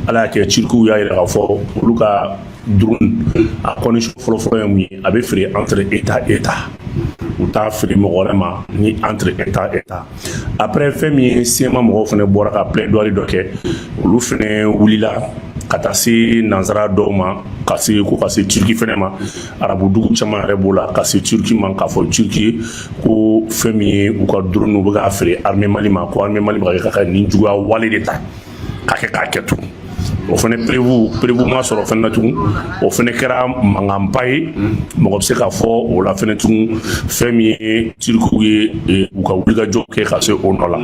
Ala y'a kɛ, Turkiw y'a yira k'a fɔ olu ka drone, a condition fɔlɔfɔlɔ ye mun ye? A bɛ feere entre état état, u t'a feere mɔgɔ wɛrɛ ma ni entre état état. Après, fɛn min ye, CMA mɔgɔw fana bɔra ka plaidoirie dɔ kɛ. Olu fana wulila ka taa se nansara dɔw ma, ka se ko ka se Turki fɛnɛ ma. Arabu dugu caman yɛrɛ b'o la, ka se Turki ma, k'a fɔ Turki ko fɛn min ye, u ka drone, u bɛ k'a feere armée Mali ma, ko armée Mali bɛ ka ka nin juguya wale de ta k'a kɛ k'a kɛ tugun. O fɛnɛ preuve ma sɔrɔ fɛnɛ na tugun. O fɛnɛ kɛra mankanba ye. Mɔgɔ bɛ se k'a fɔ o la fɛnɛ tugun, fɛn min ye, Turkiw ye u ka wulikajɔ kɛ ka se o nɔ la.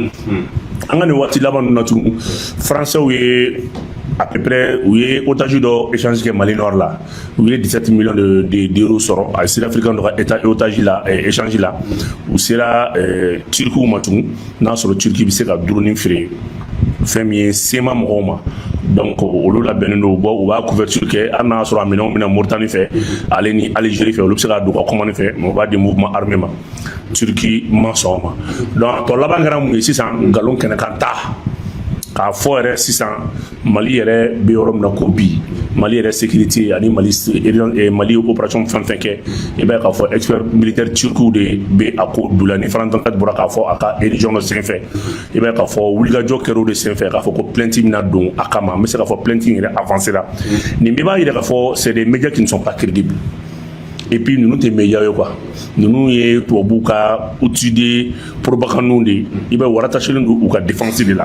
An ka nin waati laban ninnu na tugun, Français ye à peu près, u ye otage dɔ échange kɛ Mali nord la. U ye 17 millions de d'euros sɔrɔ a Sud africain dɔ ka état otage la, échange la. U sera Turkiw ma tugun, n'a sɔrɔ Turki bɛ se ka drone feere fɛn min ye CMA mɔgɔw ma. Donc olu labɛnnen don bɔ, u b'a couverture kɛ. Hali n'a y'a sɔrɔ a minɛnw bɛna Mauritanie fɛ, ale ni Algérie fɛ, olu bɛ se k'a don u ka commande fɛ, mais u b'a di mouvement armé ma. Turki ma sɔn o ma. Donc a tɔ laban kɛra mun ye sisan? Nkalon kɛnɛ kan ta k'a fɔ yɛrɛ sisan, Mali yɛrɛ bɛ yɔrɔ min na ko bi, Mali yɛrɛ sécurité ani Mali opération fɛn fɛn kɛ, i b'a ye k'a fɔ expert militaire turkiw de bɛ a ko du la. Ni France 24 bɔra k'a fɔ a ka édition dɔ senfɛ, i b'a ye k'a fɔ wulikajɔ kɛra o de senfɛ, k'a fɔ ko plainte bɛna don a kama. N bɛ se k'a fɔ plainte in yɛrɛ avancé la. Nin bɛɛ b'a yira k'a fɔ c'est des médias qui ne sont pas crédibles. Et puis ninnu tɛ média ye quoi, ninnu ye tubabuw ka outil de propagande de ye. I bɛ wara rattachelen don u ka défense de la.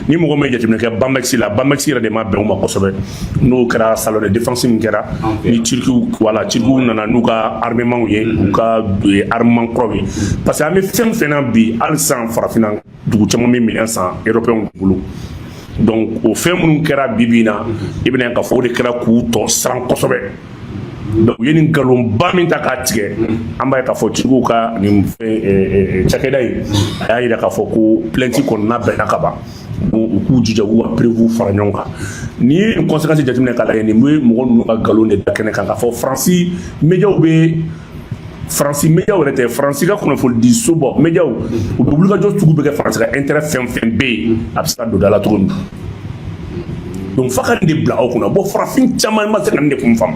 Ni mɔgɔ min ye jateminɛ kɛ Bamexi la, Bamexi yɛrɛ de ma bɛn u ma kosɛbɛ. N'o kɛra salon de défense min kɛra ni Turkiw, voilà, Turkiw nana n'u ka armement ye, u ka armement kuraw ye, parce que an bɛ fɛn fɛn na bi, hali sisan farafinna dugu caman bɛ minɛn san Européens bolo. Donc o fɛn minnu kɛra bi bi in na, i bɛna k'a fɔ o de kɛra k'u tɔ siran kosɛbɛ. Donc u ye nin nkalonba min ta k'a tigɛ, an b'a ye k'a fɔ Turkiw ka nin fɛn cakɛda in, a y'a yira k'a fɔ ko plainte kɔni bɛnna ka ban, u k'u jija k'u ka preuve fara ɲɔgɔn kan. N'i ye nin conséquence jateminɛ k'a lajɛ, nin bɛ mɔgɔ ninnu ka nkalon de da kɛnɛ kan, k'a fɔ Faransi médiaw bɛ, Faransi médiaw yɛrɛ tɛ, Faransi ka kunnafoni di so bɔ médiaw, u bɛ wulikajɔ sugu bɛɛ kɛ Faransi ka intérêt fɛn fɛn bɛ yen, a bɛ se ka don da la cogo min. Donc f'a ka nin de bila aw kunna. Bon, farafin caman ma se ka nin de kun faamu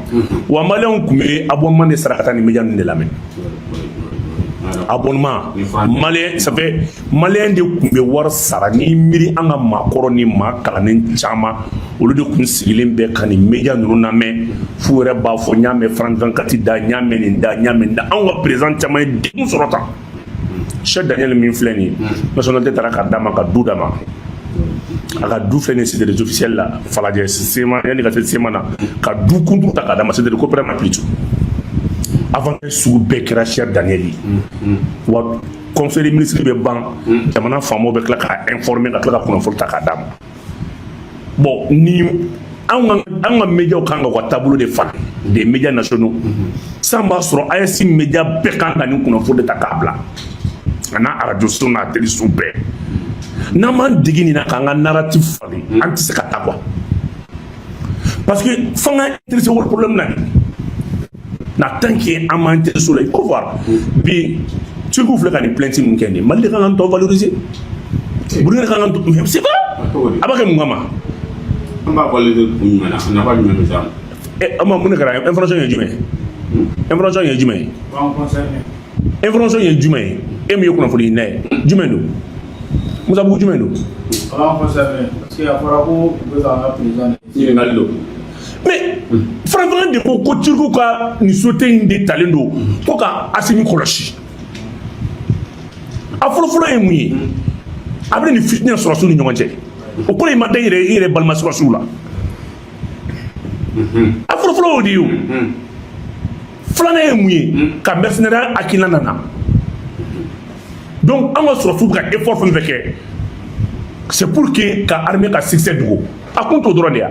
wa. Maliyɛnw tun bɛ abonnement de sara ka taa nin média ninnu de lamɛn. Abonnement malien, ça fait malien de tun bɛ wari sara. N'i miiri an ka maakɔrɔ ni maa kalannen caman, olu de tun sigilen bɛ ka nin média ninnu lamɛn, f'u yɛrɛ b'a fɔ: n y'a mɛn France 24 da, n y'a mɛn nin da, n y'a mɛn nin da. Anw ka président caman ye degun sɔrɔ tan. Cheikh Daniel min filɛ nin ye, nationalité taara ka d'a ma, ka du d'a ma. A ka du filɛ nin ye, cité des officiels la, Falajɛ CMA, yanni ka se CMA na, ka du kunturu ta k'a d'a ma, cité de coopérative plutôt. Avantage sugu bɛɛ kɛra Cheikh Daniel ye wa. Conseil des ministres bɛ ban, jamana faamaw bɛ tila k'a informer, ka tila ka kunnafoni ta k'a d'a ma. Bon, ni an ka médiaw kan ka u ka taabolo de falen, des médias nationaux. San b'a sɔrɔ AES média bɛɛ kan ka nin kunnafoni de ta k'a bila, a n'a arajo so n'a télé so bɛɛ. N'an m'an degi nin na k'an ka narratif falen, an tɛ se ka taa quoi, parce que f'an ka intéressé o problème na de na. Tant que an m'an intéressé o la, il faut voir bi, Turkiw filɛ ka nin plainte min kɛ nin, Mali de kan k'an tɔ valoriser, Burukina kan k'an tɔ, mais c'est vrai, a b'a kɛ mun kama? An b'a valoriser kun jumɛn na? Nafa jumɛn bɛ s'a ma? Ɛ, an ma mun de kɛra? Information ye jumɛn ye? Information ye jumɛn ye? Information ye jumɛn ye? E min ye kunnafoni ɲinina ye, jumɛn don? Musabugu, jumɛn don? Parce que a fɔra ko u bɛ k'an ka président Ɲininkali don. Mais farafinna de ko ko Turkiw ka nin société in de talen don ko ka Asimi kɔlɔsi. A fɔlɔfɔlɔ ye mun ye? A bɛ nin fitinɛ sɔrɔsiw ni ɲɔgɔn cɛ. O kɔrɔ ye, ma da i yɛrɛ, i yɛrɛ balima sɔrɔsiw la. A fɔlɔfɔlɔ y'o de ye. O filanan ye mun ye? Ka mercenaire hakilina nana. Donc an ka sɔrɔsiw bɛ ka effort fɛn fɛn kɛ, c'est pour que ka armée ka succès dogo. A kun t'o dɔrɔn de ya.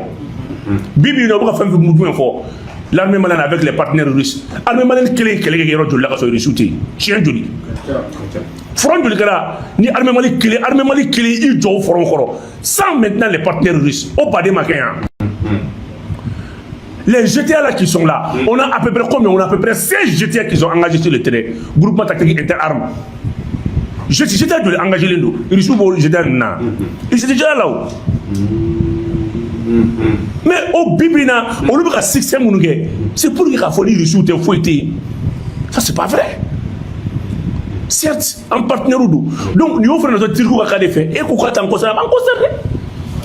Bi bi in na, u bɛ ka fɛn fɛn jumɛn fɔ? L'armée malienne avec les partenaires russes. Armée malienne kelen kɛlɛ kɛ yɔrɔ joli la ka sɔrɔ Russiw tɛ yen? Siɲɛ joli, front joli kɛra ni armée Mali kelen, armée Mali kelen i jɔ o front kɔrɔ sans maintenant les partenaires russes? O baden ma kɛ yan. Les GTA là qui sont là, on a à peu près combien? On a à peu près 16 GTA qui sont engagés sur le terrain. Groupement tactique interarmes. GTA joli engagé len don? Russiw b'o GTA ninnu na. Ils étaient déjà là o. Mais o bi bi in na, olu bɛ ka succès minnu kɛ, c'est pour que k'a fɔ ni Russiw tɛ, foyi tɛ yen. Ça, c'est pas vrai. Certes, an partenaire don. Donc nin y'o fana natɔ Turkiw ka cas de fɛ. E ko k'a t'an concerné, a b'an concerné.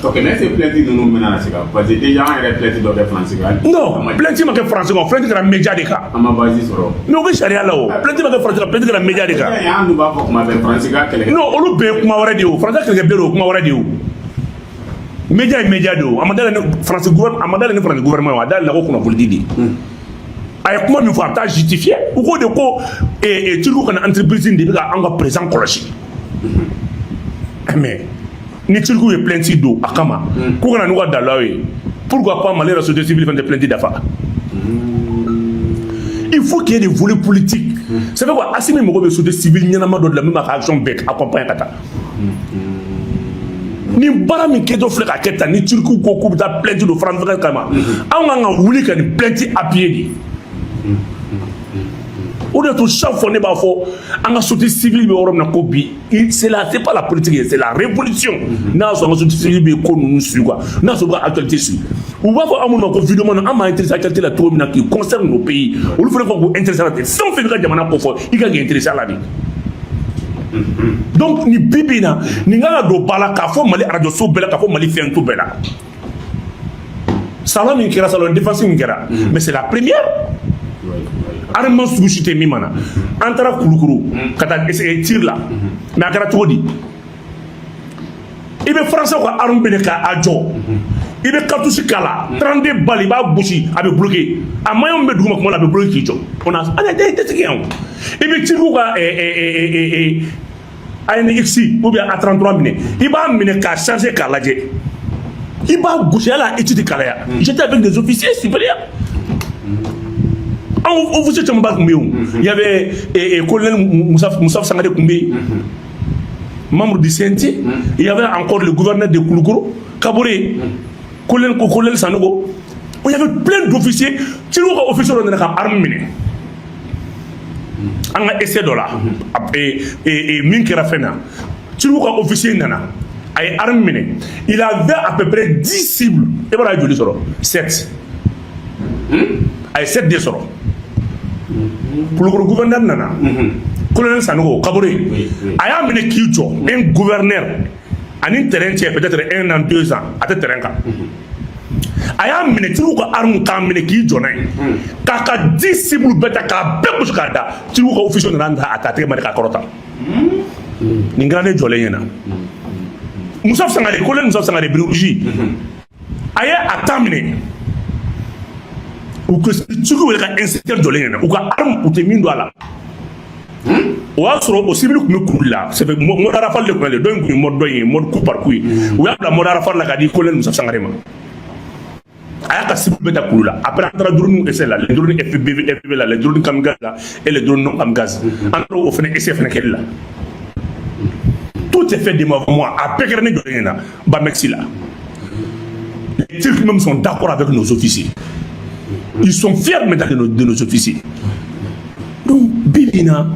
Ok, mais est-ce que plainte ninnu mɛna na se ka, parce que déjà an yɛrɛ plainte dɔ kɛ France kan? Non, plainte ma kɛ France kan, plainte kɛra média de kan. An ma base sɔrɔ. Mais o bɛ sariya la. O plainte ma kɛ France kan, plainte kɛra média de kan. An dun b'a fɔ kuma bɛɛ, France ka kɛlɛ. Non, olu bɛɛ ye kuma wɛrɛ de ye. O France kɛlɛkɛ bɛɛ o kuma wɛrɛ de ye. O média ye média de ye. O a ma dayɛlɛ ni France gouvernement, a ma dayɛlɛ ni France gouvernement ye. O a dayɛlɛ ko kunnafoni di de. A ye kuma min fɔ, a bɛ taa justifier. U ko de ko Turkiw ka na entreprise de bɛ ka an ka président kɔlɔsi. Mais ni Turkiw ye plainte don a kama k'u ka na n'u ka dalilaw ye, pourquoi pas Mali yɛrɛ société civile fana tɛ plainte dafa? Il faut qu'il y ait des volets politiques. C'est fait quoi? Assimi mago bɛ société civile ɲɛnama dɔ de la min b'a ka action bɛɛ accompagner ka taa. Nin baara min kɛtɔ filɛ ka kɛ tan, ni Turkiw ko k'u bɛ taa plainte don France kama, anw kan ka wuli ka nin plainte appuyer de. O de to, chaque fois ne b'a fɔ, an ka société civile bɛ yɔrɔ min na ko bi, c'est pas la politique, c'est la révolution. N'a y'a sɔrɔ an ka société civile bɛ ko ninnu suit quoi, n'a sɔrɔ u ka actualité suit, u b'a fɔ anw minnu ma ko vidéo man, an b'an intéressé actualité la cogo min na qui concerne nos pays, olu fana kan k'u intéressé a la ten. Fɛn o fɛn bɛ ka jamana ko fɔ, i kan k'i intéressé a la de. Donc nin bi bi in na, nin kan ka don ba la k'a fɔ Mali radio so bɛɛ la, k'a fɔ Mali fɛn to bɛɛ la. Salon min kɛra, salon défense min kɛra, mais c'est la première. Armement sugu si tɛ min ma na. An taara Kulukuru ka taa tir la, mais a kɛra cogo di? I bɛ Français ka arme minɛ k'a jɔ, i bɛ cartouche k'a la, 32 balles, i b'a gosi, a bɛ bloqué. A maillon min bɛ duguma kuma la, a bɛ bloqué k'i jɔ. On a an tɛ sigi yan o. I bɛ tir'u ka ANX ou bien A33 minɛ, i b'a minɛ k'a charger k'a lajɛ, i b'a gosi, hali a étude kalaya. J'étais avec des officiers supérieurs. Anw officier camanba tun bɛ yen. O il y avait colonel Moussa, Moussa Sangare tun bɛ yen, membre du CNT. Il y avait encore le gouverneur de Koulikoro, Kabore, colonel Sanogo. Il y avait plein d'officiers. Tiriw ka officier dɔ nana ka arme minɛ an ka essai dɔ la min kɛra fɛn na. Tiriw ka officier nana, a ye arme minɛ, il avait à peu près 10 cibles. E b'a dɔn a ye joli sɔrɔ? 7. A ye 7 de sɔrɔ. Kulukoro gouverneur nana, colonel Sanogo Kabore, a y'a minɛ k'i jɔ. Un gouverneur ani terrain cɛ, peut-être un an, 2 ans, a tɛ terrain kan. A y'a minɛ, tiriw ka arme, k'a minɛ k'i jɔ n'a ye, k'a ka 10 cibles bɛɛ ta k'a bɛɛ gosi k'a da. Tiriw ka officier nana a ta a tɛgɛ ma k'a kɔrɔta. Nin kɛra ne jɔlen ɲɛna. Musa Sangare, colonel Musa Sangare, béret rouge, a ye a ta minɛ. U ka tigiw yɛrɛ ka inspecteur jɔlen ɲɛna, u ka arme, u tɛ min don a la. O y'a sɔrɔ o civil tun bɛ kuru la, c'est fait mode rafale de tun bɛ dɔ in tun ye mode dɔ in ye, mode coup par coup ye. U y'a bila mode rafale la k'a di colonel Musa Sangare ma. A y'a ka cible bɛɛ ta kulu la. Après, an taara drone essai la, les drones FPV, FPV la, les drones kamikaze la et les drones non kamikaze. An taara o fana essai fana kɛli la. Tout est fait devant moi. A bɛɛ kɛra ne jɔlen ɲɛna Bamexi la. Les Turcs même sont d'accord avec nos officiers. Ils sont fiers maintenant de nos officiers. Donc bi bi in na,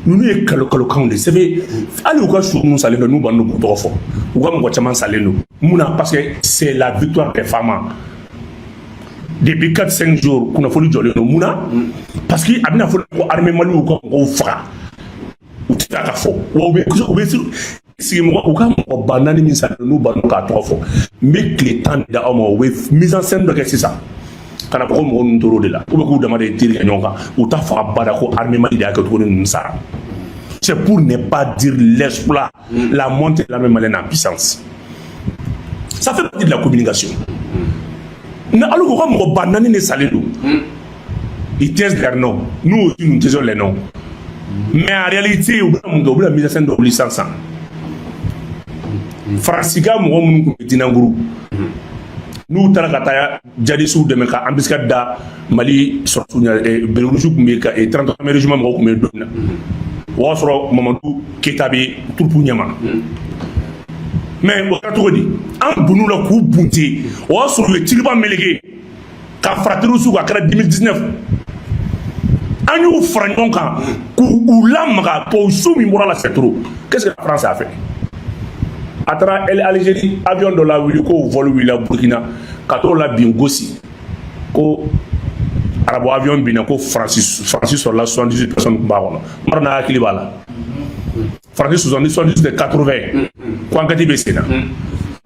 ninnu ye kalo kalokanw de sɛbɛn. Hali u ka su minnu salen don, n'u b'a n'u tɔgɔ fɔ, u ka mɔgɔ caman salen don. Mun na? Parce que c'est la victoire des femmes. Depuis 4 5 jours, kunnafoni jɔlen don. Mun na? Parce que a bɛna fɔ ko armée Mali y'u ka mɔgɔw faga. U tɛ fɛ ka fɔ wa. U bɛ sigi mɔgɔ, u ka mɔgɔ 4000 min salen don, n'u b'a dɔn k'a tɔgɔ fɔ, n bɛ tile 10 de d'aw ma. U bɛ mise en scène dɔ kɛ sisan ka na fɔ ko mɔgɔ ninnu tor'o de la, ou bien k'u dama de ye tir kɛ ɲɔgɔn kan. U t'a fɔ abada ko armée Mali de y'a kɛ cogo ni ninnu sara. C'est pour ne pas dire l'exploit, la montée de l'armée malienne en puissance. Ça fait partie de la communication. Mais alors ko ka mɔgɔ 4000 de salen don, ils taisent leurs noms, nous aussi nous taisons les noms. Mais en réalité, u bɛna mun kɛ? U bɛna mise en scène dɔ wuli sisan sisan. Faransi ka mɔgɔ minnu tun bɛ Dinanguru, n'u taara ka taa jadisiw dɛmɛ ka embuscade da Mali sɔrɔsiw ɲɛ, béret rouge tun bɛ ka 33 régiment mɔgɔw tun bɛ don min na, o y'a sɔrɔ Mamadu Keyita bɛ troupe ɲɛma. Mais o kɛra cogo di? An donn'u la k'u bunte. O y'a sɔrɔ u ye tiriba meleke ka fara terroriste kan. A kɛra 2019. An y'u fara ɲɔgɔn kan k'u u lamaga. Tubabu su min bɔra la, c'est trop. Qu'est-ce que la France a fait? A taara Algérie, avion dɔ la wuli ko vol wulila Burkina ka t'o la bin Gosi, ko arabu avion binna, ko Faransi sɔrɔla, 78 personnes tun b'a kɔnɔ. N b'a dɔn n'a hakili b'a la. Faransi 70, 78 tɛ, 80, ko enquête bɛ sen na.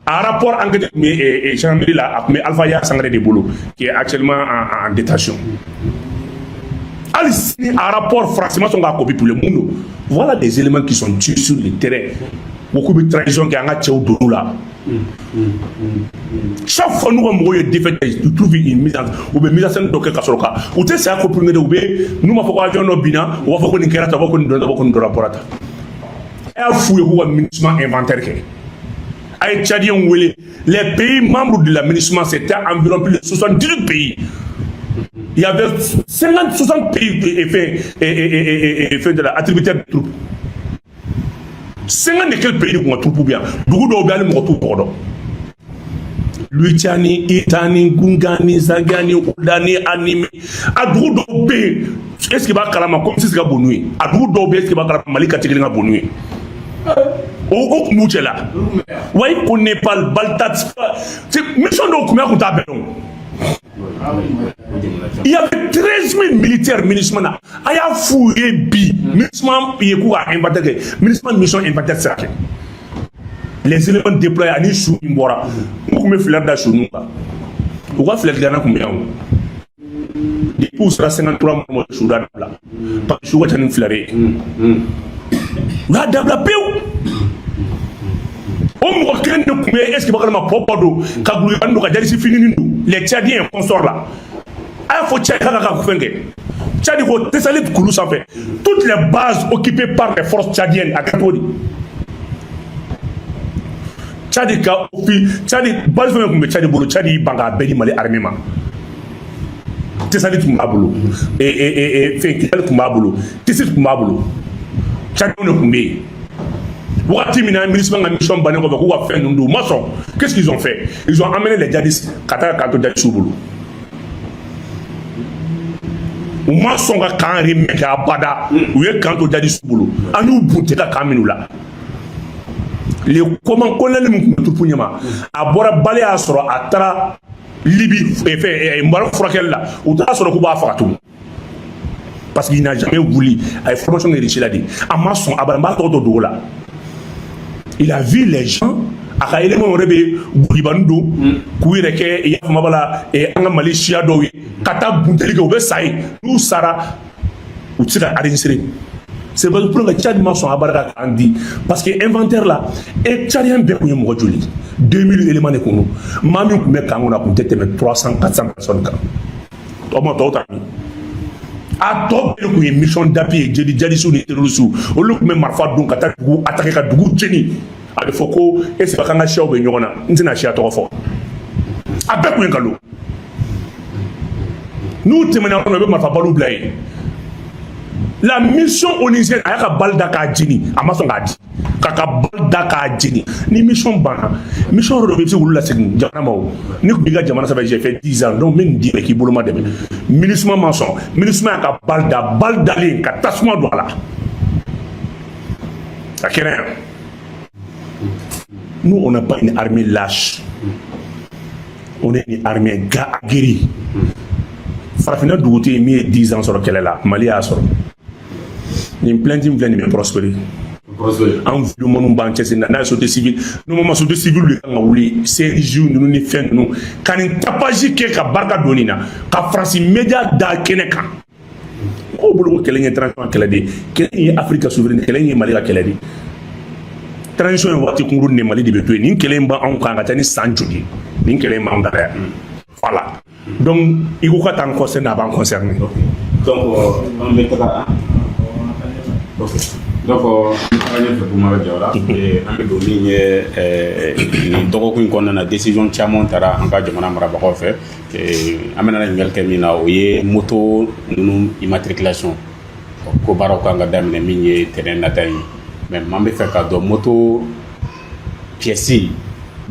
A rapport enquête tun bɛ gendarmerie la, a tun bɛ Alpha Ya Sangare de bolo, qui est actuellement en détention. Hali sini a rapport, Faransi ma sɔn k'a copie publier. Mun don? Voilà des éléments qui sont tués sur le terrain. Ko k'u bɛ trahison kɛ, an ka cɛw donn'u la. Chaque fois n'u ka mɔgɔw ye défaite, tu trouves une mise en, u bɛ mise en scène dɔ kɛ ka sɔrɔ ka u tɛ saya ko premier, u bɛ n'u m'a fɔ ko avion dɔ binna, u b'a fɔ ko nin kɛra tan, u b'a fɔ ko nin donna tan, u b'a fɔ ko nin dɔra bɔra tan. A y'a f'u ye k'u ka MINUSMA inventaire kɛ. A ye Tchadiens wele. Les pays membres de la MINUSMA, c'était environ plus de 78 pays. Il y avait 50, 60 pays et fait de la attributaire de troupes. 50 de quel pays de kun ka troupe bɛ yan? Dugu dɔw bɛ, hali mɔgɔ t'u tɔgɔ dɔn. Luitiani, Itani, Gungani, Zagani, Udani, Animi. A dugu dɔw bɛ yen, est ce que b'a kalama comme si ka bon n'u ye? A dugu dɔw bɛ yen, est ce que b'a kalama Mali ka kelen ka bon n'u ye? O kun b'u cɛ la. Wa i ko Nepal, Baltat, mission dɔw kun bɛ, a kun t'a bɛɛ dɔn. Il y avait 13 000 militaires MINUSMA na. A y'a f'u ye bi, MINUSMA ye k'u ka inventaire kɛ. MINUSMA mission inventaire sera kɛ. Les éléments déployés ani su min bɔra, n kun bɛ filɛ da su ninnu kan. U ka filɛ dilanna kun bɛ yan o. Depuis u sera 53 mois, su da dabila. Parce que su ka ca ni filɛ ye. U y'a dabila pewu. O mɔgɔ kelen de tun bɛ, est ce que b'a kalama, pɔpɔ don ka gulɔkani don ka jalisi fininin don, les Tchadiens consort là. A y'a fɔ Tchad k'a ka fɛn kɛ. Tchad ko Tessalit kulu sanfɛ, toutes les bases occupées par les forces tchadiennes, a kɛ cogo di? Tchad ka fi Tchad base fɛn fɛn tun bɛ Tchad bolo, Tchad y'i ban k'a bɛɛ di Mali armée ma. Tessalit tun b'a bolo, fɛn Kidali tun b'a bolo, Tessit tun b'a bolo. Tchadiens de tun bɛ yen. Wagati min na MINUSMA ka mission bannen kɔfɛ, k'u ka fɛn ninnu don, u ma sɔn. Qu'est-ce qu'ils ont fait? Ils ont amené les djihadistes ka taa k'an to djihadistes bolo. U ma sɔn ka camp remettre abada. U ye camp to djihadistes bolo. An y'u bunte ka camp minɛ u la. Le commandant colonel min tun bɛ troupe ɲɛma, a bɔra bale y'a sɔrɔ a taara Libi fɛn mara furakɛli la. U taara sɔrɔ k'u b'a faga tugun, parce qu'il n'a jamais voulu. A ye formation kɛ Russie la de. A ma sɔn abada. N b'a tɔgɔ to dogo la. Il a vu les gens, a ka élément yɛrɛ bɛ gulibani don k'u yɛrɛ kɛ, i y'a faamu b'a la, an ka Mali siya dɔw ye, ka taa bunteli kɛ, u bɛ sa yen. N'u sara, u tɛ se ka enregistrer. C'est pour que Tchad ma sɔn a barika k'an di, parce que inventaire la, e Tchadien bɛɛ kun ye mɔgɔ joli? 2000 éléments de kun don. Maa min tun bɛ camp kɔnɔ, a kun tɛ tɛmɛ 300, 400 personnes kan. Tɔ ma tɔw ta min, a tɔ bɛɛ kun ye mission d'appui ye. Jeli djihadistes ni terroristes, olu tun bɛ marifa dun ka taa dugu attaquer ka dugu jeni. A bɛ fɔ ko est ce que k'an ka siyaw bɛ ɲɔgɔn na? N tɛna siya tɔgɔ fɔ. A bɛɛ kun ye nkalon. N'u tɛmɛna yɔrɔ min na, u bɛ marifa baliw bila yen. La mission onusienne, a y'a ka balle da k'a jeni, a ma sɔn k'a di k'a ka balle da k'a jeni. Ni mission banna, mission yɔrɔ dɔ bɛ, i bɛ se k'olu lasegin jamana ma. O ni tun b'i ka jamana sanfɛ, j'ai fait 10 ans, donc n bɛ nin d'i ma k'i bolo ma dɛmɛ. MINUSMA ma sɔn. MINUSMA y'a ka balle da, balle dalen ka tasuma don a la, a kɛra yan. Nous, on n'a pas une armée lâche, on est une armée aguerrie. Farafinna dugu tɛ yen min ye 10 ans sɔrɔ kɛlɛ la, Mali y'a sɔrɔ. Nin plainte in filɛ nin bɛ prospérer. An vidéomanw b'an cɛsiri na n'a ye. Société civile, normalement société civile de kan ka wuli, CNJ ninnu ni fɛn ninnu, ka nin tapage kɛ ka barika don nin na, ka Faransi média da kɛnɛ kan. Mɔgɔw bolo ko kɛlɛ in ye transition kɛlɛ de ye. Kɛlɛ in ye Afrique ka souveraineté kɛlɛ in ye, Mali ka kɛlɛ de ye. Transition ye waati kunkuruni de, Mali de bɛ to yen. Nin kɛlɛ in b'anw kan ka taa ni san joli ye? Nin kɛlɛ in b'anw da yan. Voilà, donc i ko ka taa n concerné, a b'an concerné. Donc an bɛ taga, ok, donc an taga ɲɛfɛ. Kuma bɛ Jawara, an bɛ don min ye, nin dɔgɔkun in kɔnɔna na, décision caman taara an ka jamana marabagaw fɛ. An bɛna ɲininkali kɛ min na, o ye moto ninnu immatriculation ko baaraw kan ka daminɛ min ye tɛnɛn nata ye. Mais an bɛ fɛ k'a dɔn moto pièces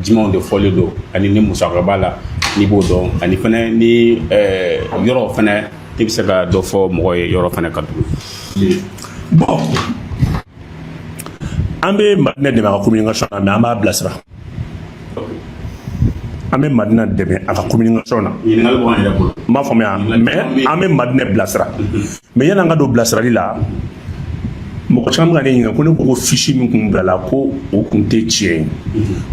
jumɛnw de fɔlen don, ani ni musaka b'a la, n'i b'o dɔn, ani fɛnɛ ni yɔrɔ fɛnɛ, i bɛ se ka dɔ fɔ mɔgɔ ye yɔrɔ fɛnɛ ka tugun. Bon, An bɛ Madina dɛmɛ a ka communication na, mais an b'a bilasira. An bɛ Madina dɛmɛ a ka communication na. Ɲininkali b'an yɛrɛ bolo. N b'a faamuya, mais an bɛ Madina bilasira. Mais yanni an ka don bilasirali la, mɔgɔ caman bɛ ka ne ɲininka ko ne ko fiche min kun bilala, ko o kun tɛ tiɲɛ ye,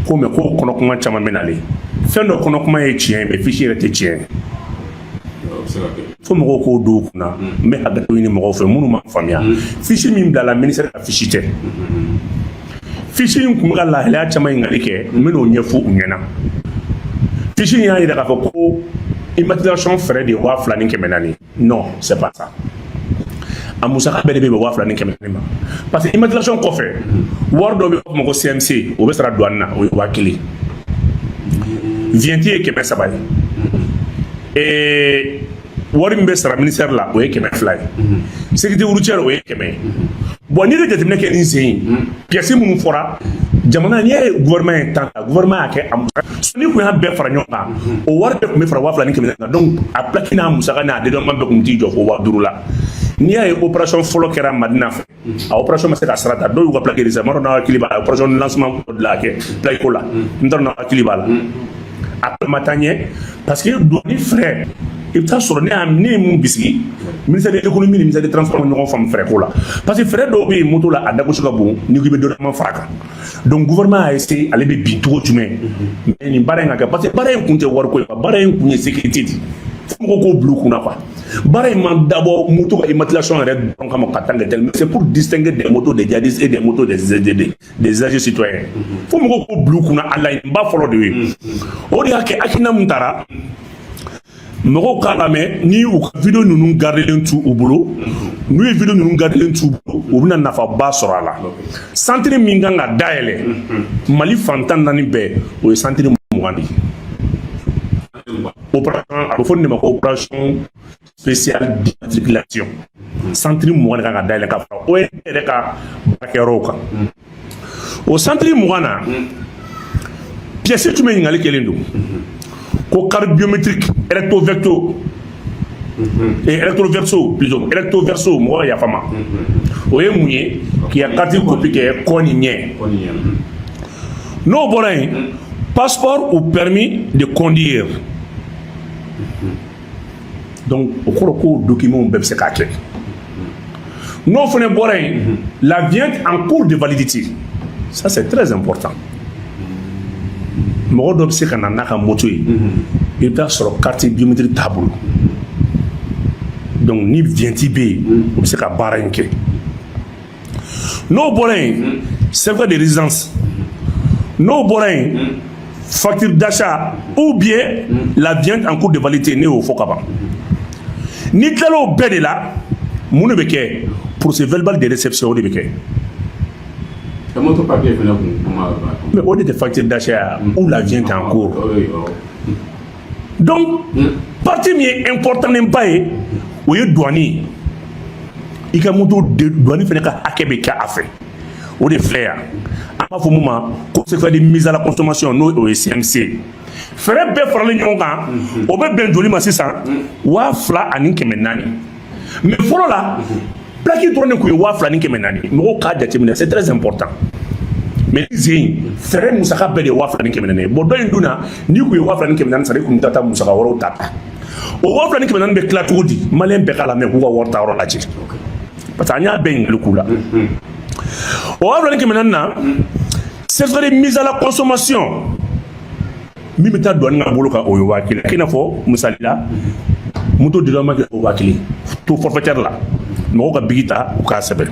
ko mais ko kɔnɔkuma caman bɛ nalen. Fɛn dɔ kɔnɔkuma ye tiɲɛ ye, mais fiche yɛrɛ tɛ tiɲɛ ye. O bɛ se ka kɛ. Fo mɔgɔw k'o don u kunna. N bɛ hakɛto ɲini mɔgɔw fɛ minnu m'a faamuya. Fiche min bilala, ministère ka fiche tɛ. Fiche in kun bɛ ka lahalaya caman ɲininkali kɛ, n bɛn'o ɲɛfɔ u ɲɛna. Fiche in y'a jira k'a fɔ ko immatriculation frais de ye 2400. Non, c'est pas ça. A musaka bɛɛ de bɛ bɛn 2400 ma, parce que immatriculation kɔfɛ, wari dɔ bɛ yen, u b'a fɔ ma ko CMC, o bɛ sara douane na, o ye 1000. Vignette ye 300 ye. Wari min bɛ sara ministère la, o ye 200 ye. Sécurité routière, o ye 100 ye. Bon, n'i ye jateminɛ kɛ nin sen in, pièces minnu fɔra jamana, n'i y'a ye gouvernement ye tan ta, gouvernement y'a kɛ a musaka n'i kun y'a bɛɛ fara ɲɔgɔn kan, o wari bɛɛ tun bɛ fara 2400 kan. Donc a plaque n'a musaka n'a dédouanement bɛɛ tun t'i jɔ fo 5000 la. N'i y'a ye opération fɔlɔ kɛra Madina fɛ, a opération ma se ka sira ta, dɔw y'u ka plaque de, n m'a dɔn n'aw hakili b'a la, opération lancement dɔ de la kɛ plaque ko la, n t'a dɔn n'aw hakili b'a la. A ma taa ɲɛ parce que douane frais, i bɛ taa sɔrɔ ne ye mun bisigi, ministère de l'économie ni ministère des transports ma ɲɔgɔn faamu frais ko la, parce que frais dɔw bɛ yen moto la, a dagosi ka bon n'i ko i bɛ dɔ fara a kan. Donc gouvernement y'a essayé, ale bɛ bin cogo jumɛn, mais nin baara in ka kɛ, parce que baara in kun tɛ wariko ye, baara in kun ye sécurité de ye. Fo mɔgɔw k'o bila u kunna quoi. Baara in ma dabɔ moto ka immatriculation yɛrɛ dɔrɔn kama ka tant que tel, mais c'est pour distinguer des motos des djihadistes et des motos des usagers citoyens. Fo mɔgɔw k'o bila u kunna, a laɲiniba fɔlɔ de ye o de y'a kɛ. Hakilina mun taara, mɔgɔw k'a lamɛn, ni u ka vidéo ninnu gardelen t'u u bolo, n'u ye vidéo ninnu gardelen t'u bolo, u bɛna nafaba sɔrɔ a la. Centre min kan ka dayɛlɛ Mali fan 14 bɛɛ, o ye centre 20 de ye. Opération, a bɛ fɔ nin de ma ko opération spéciale d'immatriculation. Centre 20 de kan ka dayɛlɛ ka fara ONG yɛrɛ ka baarakɛyɔrɔw kan. O centre 20 na, pièce jumɛn ɲininkali kɛlen don ko carte biométrique recto verso et recto verso plutôt, recto verso, mɔgɔ ka yafa ma, o ye mun ye? K'i ka carte copie kɛ kɔ ni ɲɛ. N'o bɔra yen, passeport ou permis de conduire. Donc o kɔrɔ ko document bɛɛ bɛ se k'a kɛ. N'o fana bɔra yen, la vignette en cours de validité, ça c'est très important. Mɔgɔ dɔ bɛ se ka na n'a ka moto ye, i bɛ taa sɔrɔ carte biométrique t'a bolo. Donc ni vignette bɛ yen, o bɛ se ka baara in kɛ. N'o bɔra yen, certificat de résidence. N'o bɔra yen, facture d'achat ou bien la vignette en cours de validité, ne y'o fɔ ka ban. N'i tilala o bɛɛ de la, mun de bɛ kɛ? Procès verbal de réception, o de bɛ kɛ. Moto papier fana kun kuma. Mais o de tɛ facture d'achat ou la vignette en cours? Donc partie min ye important ba ye, o ye douane ye. I ka moto, douane fana ka hakɛ bɛ kɛ a fɛ, o de filɛ yan. An b'a fɔ mun ma ko certificat de mise à la consommation, n'o o ye CMC. Fɛɛrɛ bɛɛ faralen ɲɔgɔn kan, o bɛ bɛn joli ma sisan? 2400. Mais fɔlɔ la, plaque dɔrɔn de tun ye 2400. Mɔgɔw k'a jateminɛ, c'est très important. Mais ni zen fɛɛrɛ musaka bɛɛ de ye 2400 ye. Bon, dɔ in dun na, n'i kun ye 2400 sara, i kun bɛ taa musaka wɛrɛw ta. O 2400 bɛ tila cogo di? Maliyɛn bɛɛ k'a lamɛn, k'u ka wari ta yɔrɔ lajɛ, parce que an y'a bɛɛ ɲininkali k'u la. O 2400 na, certificat de mise à la consommation min bɛ taa douane ka bolo kan, o ye 1000. I n'a fɔ misali la, moto dédouanement kɛ, o 1000, taux forfaitaire la, mɔgɔw ka bigi ta u k'a sɛbɛn.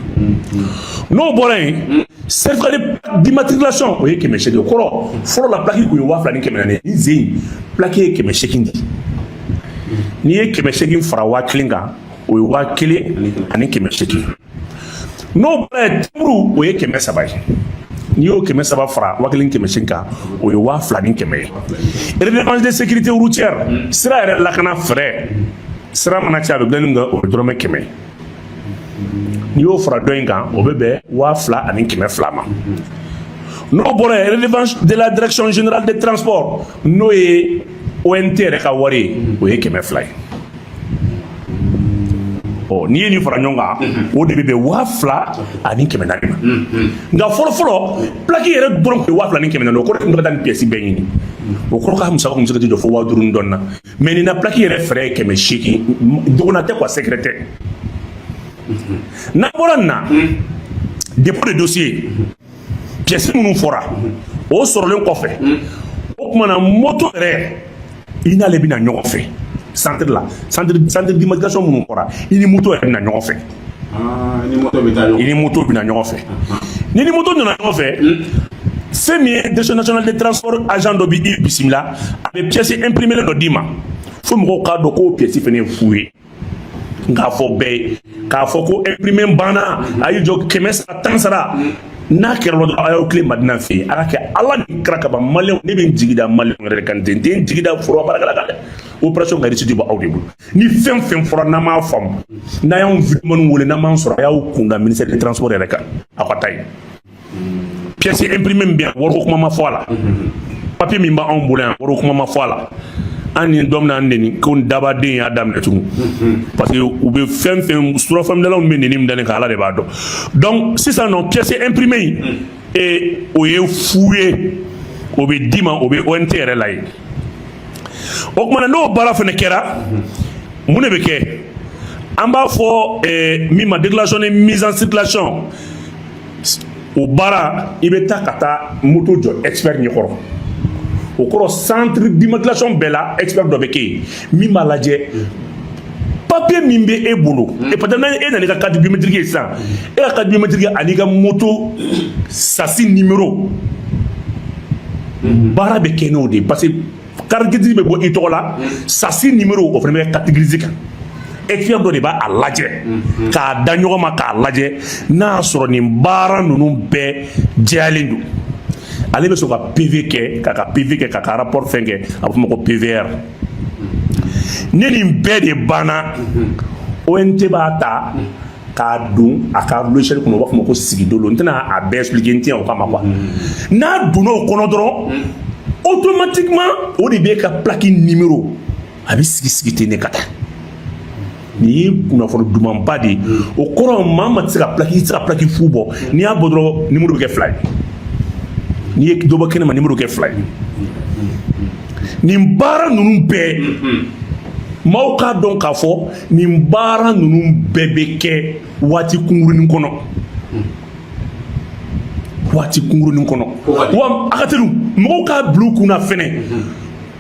N'o bɔra yen, certificat d'immatriculation, o ye 800. Kɔrɔ fɔlɔ la, plaque kun ye 2400. Ni zen plaque ye 800 di, n'i ye 800 fara 1000 kan, o ye 1800. N'o bɔra yen, timbre, o ye 300 ye. N'i y'o 300 fara 1800 kan, o ye 2100 ye. Redevance de sécurité routière, sira yɛrɛ lakana fɛrɛ, sira mana caya, a bɛ dilanni min kɛ, o ye dɔrɔmɛ 100 ye. N'i y'o fara dɔ in kan, o bɛ bɛn 2200 ma. N'o bɔra yen, redevance de la direction générale des transports, n'o ye ONT yɛrɛ ka wari ye, o ye 200 ye. Ɔ, n'i ye nin fara ɲɔgɔn kan, o de bɛ bɛn 2400 ma. Nka fɔlɔ fɔlɔ, plaque yɛrɛ dɔrɔn tun ye 2400. O kɔrɔ tun bɛ ka taa nin pièce bɛɛ ɲini, o kɔrɔ k'a musaka tun bɛ se ka jɔ fo 5000 ni dɔɔnin na. Mais nin na, plaque yɛrɛ frais ye 800, dɔgɔnna tɛ quoi, secret tɛ. N'an bɔra nin na, dépôt de dossier, pièce minnu fɔra, o sɔrɔlen kɔfɛ, o tuma na moto yɛrɛ, i n'ale bɛna ɲɔgɔn fɛ centre la, centre d'immatriculation minnu fɔra, i ni moto yɛrɛ bɛna ɲɔgɔn fɛ. Ni moto bɛ taa ɲɔgɔn I ni moto bɛna ɲɔgɔn fɛ. Ni moto nana ɲɔgɔn fɛ, fɛn min ye Direction nationale des transports agent dɔ b'i bisimila, a bɛ pièce imprimée dɔ d'i ma, fo mɔgɔw k'a dɔn k'o pièce fana ye fu ye. K'a fɔ bɛɛ ye k'a fɔ ko imprimé banna, a y'i jɔ 100 sara, 10 sara. N'a kɛra dɔrɔn, a y'aw tilen Madina fɛ yen. A ka kɛ Ala ni kira kama, Maliyɛnw, ne bɛ n jigi da Maliyɛnw yɛrɛ de kan ten, n tɛ n jigi da foroba baarakɛla kan dɛ. Opération ka réussite bɛ aw de bolo. Ni fɛn fɛn fɔra n'an m'a faamu, n'a y'anw vidéoman wele, n'an m'an sɔrɔ, a y'aw kunda ministère des Transports yɛrɛ kan, aw ka taa yen. Pièce imprimée min bɛ yan, wariko kuma ma fɔ a la. Papier min b'anw bolo yan, wariko kuma ma fɔ a la. An ni dɔ bɛna neni ko dabaden y'a daminɛ tugun, parce que u bɛ fɛn fɛn surafɛnminɛlaw bɛ neni min da ne kan, Ala de b'a dɔn. Donc sisan nɔ, pièce imprimée in e, o ye fu ye, o bɛ d'i ma, o bɛ ONT yɛrɛ la yen. O tuma na, n'o baara fana kɛra, mun de bɛ kɛ? An b'a fɔ min ma déclaration de mise en circulation. O baara, i bɛ taa ka taa moto jɔ expert ɲɛkɔrɔ. O kɔrɔ, centre d'immatriculation bɛɛ la, expert dɔ bɛ kɛ yen min b'a lajɛ papier min bɛ e bolo. Et peut-être e nana i ka carte biométrique ye sisan, e ka carte biométrique ani ka moto châssis numéro, baara bɛ kɛ n'o de ye, parce que carte grise bɛ bɔ i tɔgɔ la, châssis numéro, o fana bɛ kɛ carte grise kan. Expert dɔ de b'a lajɛ k'a da ɲɔgɔn ma k'a lajɛ n'a y'a sɔrɔ nin baara ninnu bɛɛ jɛyalen don. Ale bɛ sɔn ka PV kɛ, k'a ka PV kɛ, k'a ka rapport fɛn kɛ, a bɛ fɔ o ma ko PVR. Ni nin bɛɛ de banna, ONT b'a ta k'a don a ka logiciel kɔnɔ, u b'a fɔ o ma ko sigidolo. N tɛna a bɛɛ expliquer, n tɛ o kama quoi. N'a donna o kɔnɔ dɔrɔn, automatiquement o de b'e ka plaque numéro a bɛ sigi sigi ten de ka taa. Nin ye kunnafoni dumanba de ye. O kɔrɔ, maa ma tɛ se ka plaque, i tɛ se ka plaque fu bɔ. N'i y'a bɔ dɔrɔn, numéro bɛ kɛ 2 ye. N'i ye dɔ bɔ kɛnɛ ma, numéro kɛ 2 ye. Nin baara ninnu bɛɛ, maaw k'a dɔn k'a fɔ nin baara ninnu bɛɛ bɛ kɛ waati kunkurunin kɔnɔ, waati kunkurunin kɔnɔ. Wa a ka teli, mɔgɔw k'a bila u kunna fɛnɛ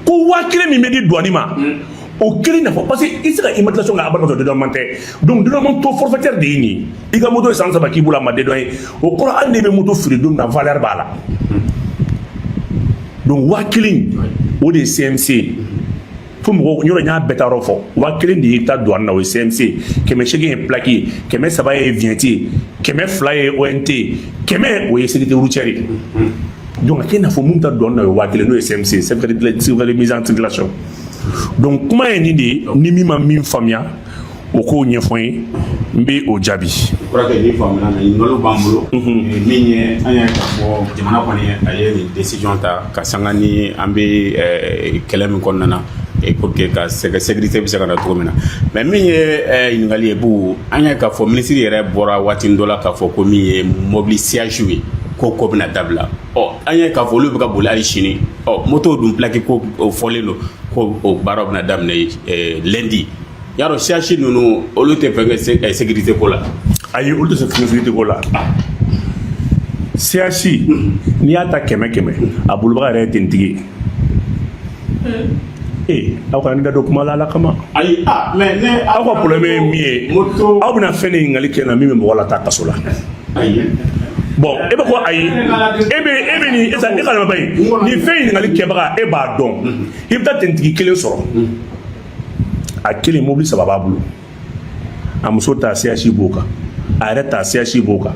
ko 1000 min bɛ di douane ma, o kelen nafa, parce que i tɛ se ka immatriculation kɛ a barika sɔrɔ dédouanement tɛ. Donc dédouanement taux forfaitaire de ye nin ye. I ka moto ye san 3 k'i bolo, a ma dédouaner, o kɔrɔ hali n'e bɛ moto feere don min na, valeur b'a la. Donc 1000, o de ye CMC. Fo mɔgɔw yɔrɔ, n y'a bɛɛ ta yɔrɔ fɔ. 1000 de y'i ta douane na, o ye CMC. 800 ye plaque ye, 300 ye vignette ye, 200 ye ONT ye, 100, o ye sécurité routière ye. Donc a kɛ i n'a fɔ mun ta douane na, o ye 1000, n'o ye CMC, certificat de mise en circulation. Donc kuma ye nin de ye. Ni min ma min faamuya, o k'o ɲɛfɔ n ye, n bɛ o jaabi. Je crois que nin faamuna, mais ɲininkaliw b'an bolo. Min ye an ye k'a fɔ jamana kɔni a ye nin décision ta ka sanga ni an bɛ kɛlɛ min kɔnɔna na pour que ka sécurité bɛ se ka na cogo min na. Mais min ye ɲininkali ye, bu an ye k'a fɔ minisiri yɛrɛ bɔra waati dɔ la k'a fɔ ko min ye mobili sillage ye, ko bɛna dabila. Ɔ, an ye k'a fɔ olu bɛ ka boli hali sini. Ɔ, moto dun plaque ko o fɔlen don ko o baaraw bɛna daminɛ lundi. Yarɔ, sillage ninnu, olu tɛ fɛn kɛ sécurité ko la? Ayi, olu tɛ se sécurité ko la. Sillage, n'i y'a ta 100 100, a bolibaga yɛrɛ ye tenitigi ye. Ee, aw kana ne da don kuma la Ala kama. Ayi, ah, mais ne Aw ka problème ye min ye, moto aw bɛna fɛn de ɲininkali kɛ na min bɛ mɔgɔ la taa kaso la. Ayi. Bon, e bɛ ko ayi, e bɛ nin e sa e ka lamɛn ye nin fɛn ɲininkali kɛbaga, e b'a dɔn. I bɛ taa tenitigi kelen sɔrɔ, a kelen, mobili saba b'a bolo. A muso ta sillage b'o kan, a yɛrɛ ta sillage b'o kan,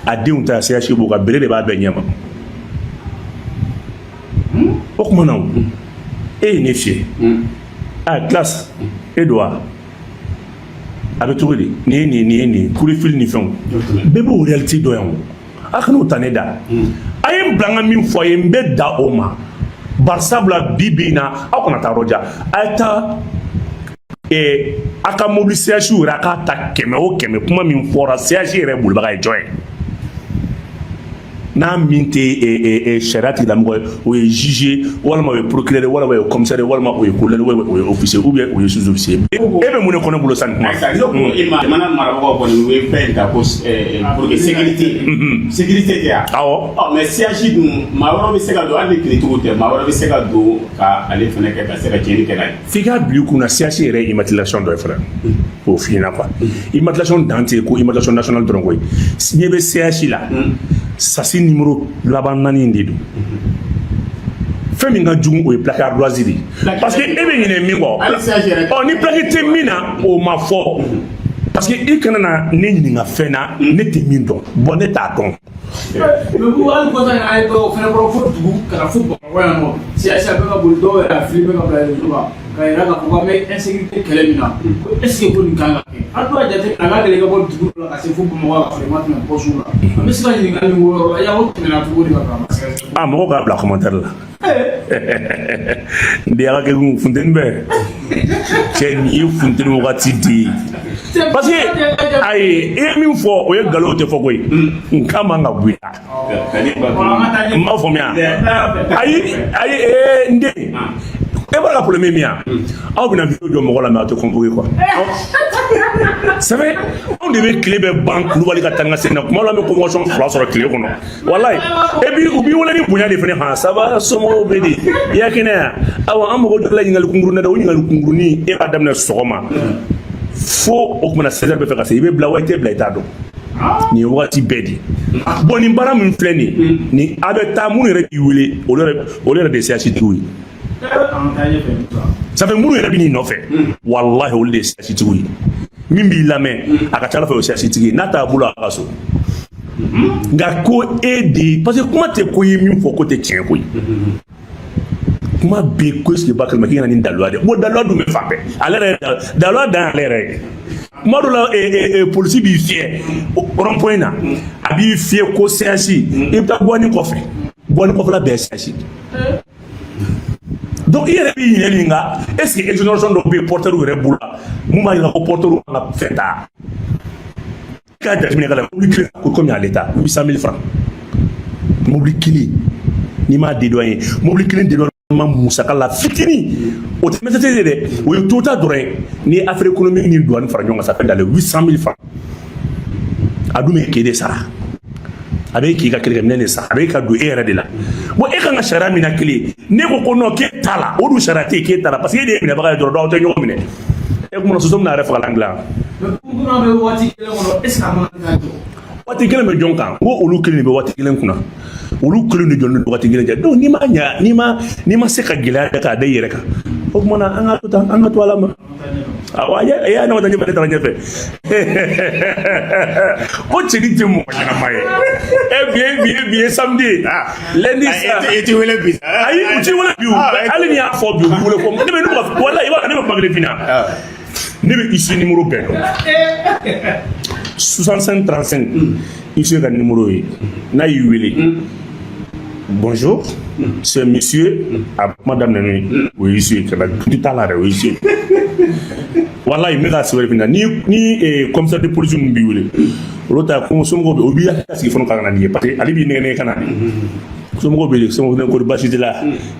a denw ta sillage b'o kan, bere de b'a bɛɛ ɲɛma. O tuma na o, e ye ne fiyɛ a classe e don wa, a bɛ cogo di? Nin ye nin, nin ye nin coup de fil ni fɛnw bɛɛ b'o réalité dɔn yan. O a kan'o ta ne da. A ye n bila n ka min fɔ a ye, n bɛ da o ma. Bari sabula bi bi in na, aw kana taa yɔrɔ jan, a ye taa A ka mobili CH yɛrɛ, a k'a ta 100 o 100, kuma min fɔra, CH yɛrɛ bolibaga ye jɔn ye? N'a min tɛ sariya tigilamɔgɔ ye, o ye juge, walima o ye procureur, walima o ye commissaire, walima o ye colonel, walima o ye officier, ou bien o ye sous-officier. E bɛ mun de kɔnɔ bolo sisan nin kuma? Ayi, ne ko e ma, jamana marabagaw kɔni u ye fɛn in ta ko pour que sécurité tɛ yan. Awɔ. Ɔ, mais CH dun, maa wɛrɛw bɛ se ka don, hali ni kiritigiw tɛ, maa wɛrɛ bɛ se ka don ka ale fana kɛ ka se ka tiɲɛni kɛ n'a ye. F'i k'a bila i kunna, CH yɛrɛ ye immatriculation dɔ ye fɔlɔ, k'o f'i ɲɛna quoi. Immatriculation dan tɛ ko immatriculation nationale dɔrɔn koyi. Ɲɛ bɛ CH la, sasi numéro laban naani in de don. Fɛn min ka jugu, o ye plaque ardoise de ye, parce que e bɛ ɲinɛ min kɔ. Hali CH yɛrɛ. Ɔ, ni plaque tɛ min na, o ma fɔ, parce que i kana na ne ɲininka fɛn na ne tɛ min dɔn. Bon, ne t'a dɔn. Mais bu hali kɔsa in, an ye dɔw fɛnɛ bɔra fo dugu ka na fo Bamakɔ yan nɔ, CH a bɛ ka boli, dɔw yɛrɛ a filmé ka bila réseau kan ka yira k'a fɔ k'an bɛ insécurité kɛlɛ min na, ko est ce que ko nin kan ka kɛ? Hali dɔw y'a jateminɛ, a ka gɛlɛn i ka bɔ dugu dɔ la ka se fo Bamakɔ ka sɔrɔ i ma tɛmɛ poste la. An bɛ se ka ɲininkali min k'o yɔrɔ la, yala o tɛmɛna cogo di ka sɔrɔ a ma sɛgɛsɛgɛ? Ah, mɔgɔw k'a bila commentaire la. N den, a ka kɛ funteni bɛɛ cɛ, nin ye funteni wagati de ye, parce que ayi, i ye min fɔ, o ye nkalon, o tɛ fɔ koyi. Nka man ka bɔ i la. N m'a faamuya. Ayi, ayi, n den, e bɔra ka problème min yan, aw bɛna vidéo jɔ mɔgɔ la, mais aw tɛ convoqué quoi. C'est vrai, anw de bɛ tile bɛɛ ban Kulubali ka taa n ka segin na. Kuma dɔ la, an bɛ convocation fila sɔrɔ tile kɔnɔ, walayi. Et puis u b'i wele ni bonya de fɛnɛ. Han, ça va, somɔgɔw bɛ di, i ya kɛnɛ yan? Awa, an mago jɔla ɲininkali kunkurunin na dɛ. O ɲininkali kunkurunin, e b'a daminɛ sɔgɔma fo o kumana 16 heures bɛ fɛ ka se, i bɛ bila wa i tɛ bila, i t'a dɔn. Nin ye wagati bɛɛ de. Bon, nin baara min filɛ nin ye, nin a bɛ taa minnu yɛrɛ b'i wele, olu yɛrɛ de ye CH tigiw ye. Ça fait minnu yɛrɛ bɛ n'i nɔfɛ, walahi, olu de ye CH tigiw ye. Min b'i lamɛn, a ka ca ala fɛ, o ye CH tigi ye. N'a t'a bolo, a ka so. Nka ko e de, parce que kuma tɛ ko ye min fɔ ko tɛ tiɲɛ koyi. Kuma bɛ ko est ce que ba kalama k'i kana nin daluya dɛ. Bon, daluya dun bɛ fan bɛɛ. Ale yɛrɛ daluya dan y'ale yɛrɛ ye. Kuma dɔ la, polisi b'i fiyɛ rond point na, a b'i fiyɛ ko CH. I bɛ taa guwani kɔfɛ, guwani kɔfɛla bɛɛ ye CH. Donc i yɛrɛ b'i ɲinɛ nin kan, est ce que exonération dɔ bɛ yen porteur yɛrɛ bolo la, mun b'a jira ko porteur kan ka fɛn ta? I k'a jateminɛ ka lajɛ, mobili kelen ko combien à l'État? 800 000 francs mobili kelen. N'i m'a dédouaner, mobili kelen dédouanement musaka la fitinin, o tɛ MTT ye dɛ, o ye Toyota dɔrɔn ye. N'i ye affaire économique ni douane fara ɲɔgɔn kan, ça fait dans les 800 000 francs. A dun bɛ k'e de sara, a bɛ k'i ka kɛlɛkɛminɛn de san, a bɛ ka don e yɛrɛ de la. Bon, e kan ka sariya min na kelen, ne ko ko non, k'e t'a la, o dun sariya tɛ yen k'e t'a la, parce que e de ye minɛbaga ye dɔrɔn. Donc aw tɛ ɲɔgɔn minɛ. E kuma soso bɛna yɛrɛ fagalan dilan. Mais kunna bɛ waati kelen kɔnɔ, est ce que a man kan ka jɔ? Waati kelen bɛ jɔn kan? Ko olu kelen de bɛ waati kelen kunna, olu kelen de jɔlen don waati kelen cɛ. Donc n'i ma ɲa, n'i ma se ka gɛlɛya kɛ k'a da i yɛrɛ kan, o tuma na an ka to tan, an ka to ala ma. Awɔ, a y'a ne ma taa ɲɛfɛ, ne taara ɲɛfɛ ko cɛnin tɛ mɔgɔ ɲɛnama ye. E bi ye samedi ye, lundi sa. I ti wele bi. Ayi, u ti wele bi o. Hali ni y'a fɔ bi, u b'i wele ko ne bɛ walayi, i b'a dɔn, ne bɛ kuma kelen f'i ɲɛna, ne bɛ huissier numéro bɛɛ dɔn. 65 35, huissier ka numéro ye. N'a y'i wele: "Bonjour, c'est monsieur", a kuma daminɛ n'o ye, o ye huissier ye. Ka na tuti t'a la dɛ, o ye huissier ye. Walayi, n bɛ ka sɛbɛn f'i ɲɛna. Ni commissaire de police ninnu b'i wele, olu ta ko somɔgɔw bɛ, o b'i hakili sigi fɔlɔ ka na n'i ye, parce que ale b'i nɛgɛ nɛgɛ ka na. Somɔgɔw bɛ somɔgɔw ko baasi t'i la,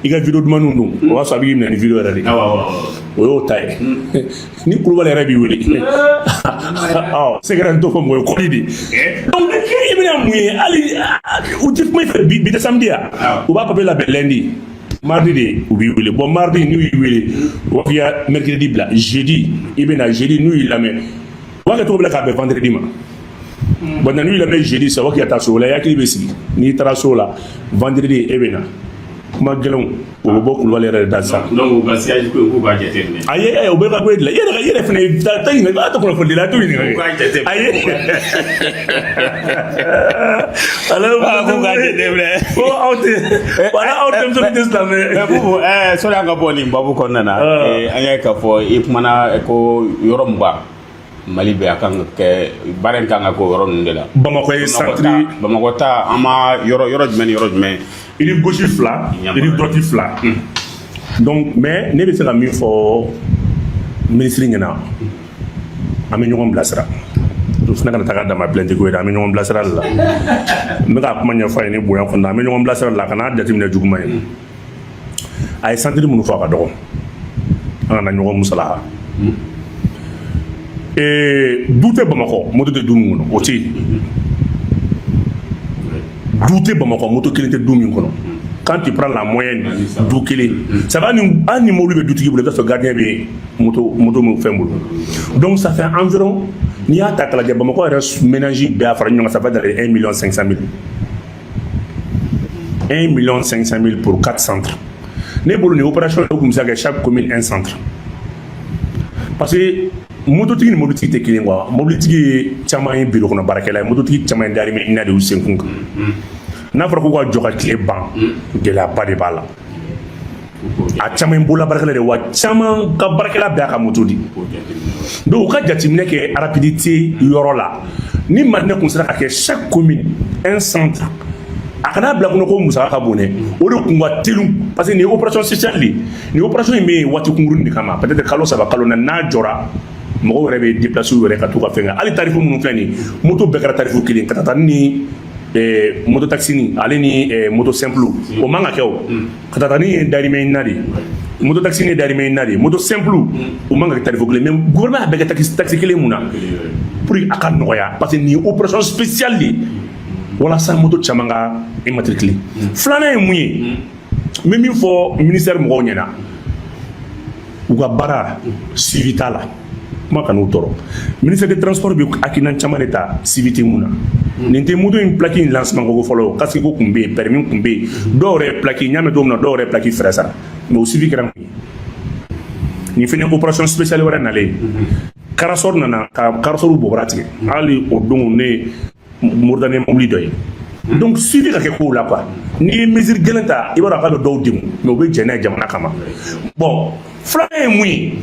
i ka vidéo dumanniw don, o b'a sɔrɔ a b'i minɛ ni vidéo yɛrɛ de ye. O y'o ta ye. Ni Kulubali yɛrɛ b'i wele, ɔ sɛgɛrɛ t'o fɔ mɔgɔ ye kɔli de. Donc i bɛna mun ye? Hali u tɛ kuma i fɛ bi, bi tɛ samedi ya, u b'a papier labɛn lundi, mardi de u b'i wele. Bon, mardi n'u y'i wele, u b'a fɔ i ka mercredi bila, jeudi i bɛ na. Jeudi n'u y'i lamɛn, u b'a kɛ cogo bɛɛ la k'a bɛn vendredi ma. Bon, n'u y'i lamɛn jeudi sa, u b'a k'i ka taa so o la, i hakili bɛ sigi. N'i taara so la, vendredi e bɛ na. Kuma gɛlɛnw, o bɛ bɔ Kulubali yɛrɛ de da sisan. Donc u ka siège ko in, k'u b'a jateminɛ. Ayi, ayi, o bɛ ka ko e de la. I yɛrɛ fɛnɛ taa ɲininka, a tɛ kunnafoni la, a t'o ɲininka. U k'a jateminɛ. Ayi, ale Ah, k'u k'a jateminɛ. Ko aw tɛ wala, aw denmisɛnnin tɛ silamɛ. Mais Bubu, sɔnni an ka bɔ nin babu kɔnɔna na, an y'a ye k'a fɔ i kumana ko yɔrɔ 20 Mali bɛɛ, a kan ka kɛ baara in kan ka kɛ o yɔrɔ ninnu de la. Bamakɔ ye centre. Bamakɔ ta, an ma yɔrɔ jumɛn ni yɔrɔ jumɛn? Rive gauche fila, rive droite fila. Donc mais ne bɛ se ka min fɔ Minisiri ɲɛna, an bɛ ɲɔgɔn bilasira. O fana kana taa dama plainte ko ye dɛ. An bɛ ɲɔgɔn bilasira de la. N bɛ ka kuma ɲɛfɔ a ye ni bonya kɔnɔna, an bɛ ɲɔgɔn bilasira de la, ka n'a jateminɛ juguman ye. A ye centre minnu fɔ, a ka dɔgɔ, an kana ɲɔgɔn musalaha. Du tɛ Bamakɔ moto tɛ du min kɔnɔ, o tɛ yen. Du tɛ Bamakɔ moto kelen tɛ du min kɔnɔ. Quand tu prends la moyenne, du kelen, ça va, ni hali ni mobili bɛ dutigi bolo, i bɛ t'a sɔrɔ gardien bɛ moto min fɛn bolo. Donc ça fait environ, n'i y'a ta k'a lajɛ, Bamakɔ yɛrɛ ménage bɛɛ a fara ɲɔgɔn kan, ça fait dans les 1 million 500 mille, 1 million 500 mille pour 4 centres. Ne bolo, nin opération o tun bɛ se ka kɛ chaque commune un centre, parce que mototigi ni mobilitigi tɛ kelen quoi. Mobilitigi ye caman ye bureau kɔnɔ baarakɛla ye, mototigi caman ye darimɛ ina de y'u senkun kan. N'a fɔra k'u ka jɔ ka tile ban, gɛlɛyaba de b'a la. A caman ye bolola baarakɛla de ye, wa caman ka baarakɛla bɛɛ y'a ka moto di. Donc u ka jateminɛ kɛ rapidité yɔrɔ la. Ni Madinɛ kun sera ka kɛ chaque commune un centre, a kana bila kɔnɔ ko musaka ka bon dɛ, o de kun ka teli, parce que nin ye opération spéciale de ye. Nin opération in bɛ yen waati kunkurunin de kama, peut-être kalo 3, kalo 4. N'a jɔra, mɔgɔw yɛrɛ bɛ déplacer u yɛrɛ ka t'u ka fɛn kɛ. Hali tarif minnu filɛ nin ye, moto bɛɛ kɛra tarif kelen, ka taa ni moto taxi ni ale ni moto simple, o man ka kɛ. O ka taa ni ye darimɛ ɲinina de ye, moto taxi ni ye darimɛ ɲinina de ye, moto simple, o man ka kɛ tarif kelen. Mais gouvernement y'a bɛɛ kɛ taxi kelen mun na? Pour que a ka nɔgɔya, parce que nin ye opération spéciale de ye walasa moto caman ka immatriculer. Filanan ye mun ye? N bɛ min fɔ ministère mɔgɔw ɲɛna, u ka baara suivi t'a la, kuma kan'u tɔɔrɔ. Ministère des Transports bɛ hakilina caman de ta, suivi tɛ mun na. Nin tɛ moto in plaque in lancement ko fɔlɔ, o casque ko kun bɛ yen, permis kun bɛ yen, dɔw yɛrɛ plaque n y'a mɛn don min na, dɔw yɛrɛ plaque fɛrɛ sara, mais o suivi kɛra mun ye? Nin fɛnɛ opération spéciale wɛrɛ nalen, car ressort nana ka car ressort bɔbɔra tigɛ. Hali o don, ne Mauritanie mobili dɔ ye. Donc suivi ka kɛ kow la quoi. N'i ye mesure gɛlɛn ta, i b'a dɔn a ka bɛ dɔw degun, mais u bɛ jɛn n'a ye jamana kama. Bon, filanan ye mun ye?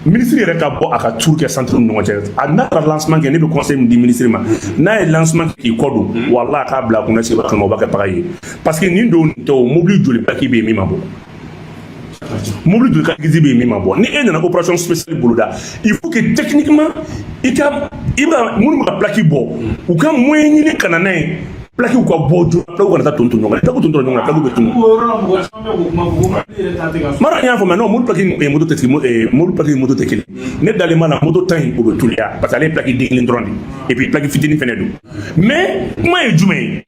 Ministre yɛrɛ ka bɔ a ka tour kɛ centre ni ɲɔgɔn cɛ. A n'a taara lancement kɛ, ne bɛ conseil min di ministre ma, n'a ye lancement kɛ k'i kɔ don, walahi, a k'a bila a kunna sigi kama, o b'a kɛ paga ye, parce que nin don nin tɛ o mobili joli plaque bɛ yen min ma bɔ, mobili joli carte bɛ yen min ma bɔ. Ni e nana opération spéciale boloda, il faut que techniquement i ka i bɛ minnu bɛ ka plaque bɔ, u ka moyen ɲini ka na n'a ye, plaque ka bɔ joona, plaque kana taa ton ɲɔgɔn na, plaque ton ɲɔgɔn na, plaque bɛ tunun. O yɔrɔ la, mɔgɔ caman bɛ k'o kuma fɔ ko mobili yɛrɛ ta tɛ ka sɔrɔ. Mara, n y'a faamuya. Non, mobili plaque ni moto tɛ, mobili plaque ni moto tɛ kelen. Ne dalen b'a la, moto ta in, o bɛ teliya, parce que ale ye plaque den kelen dɔrɔn de, et puis plaque fitinin fɛnɛ don. Mais kuma ye jumɛn ye?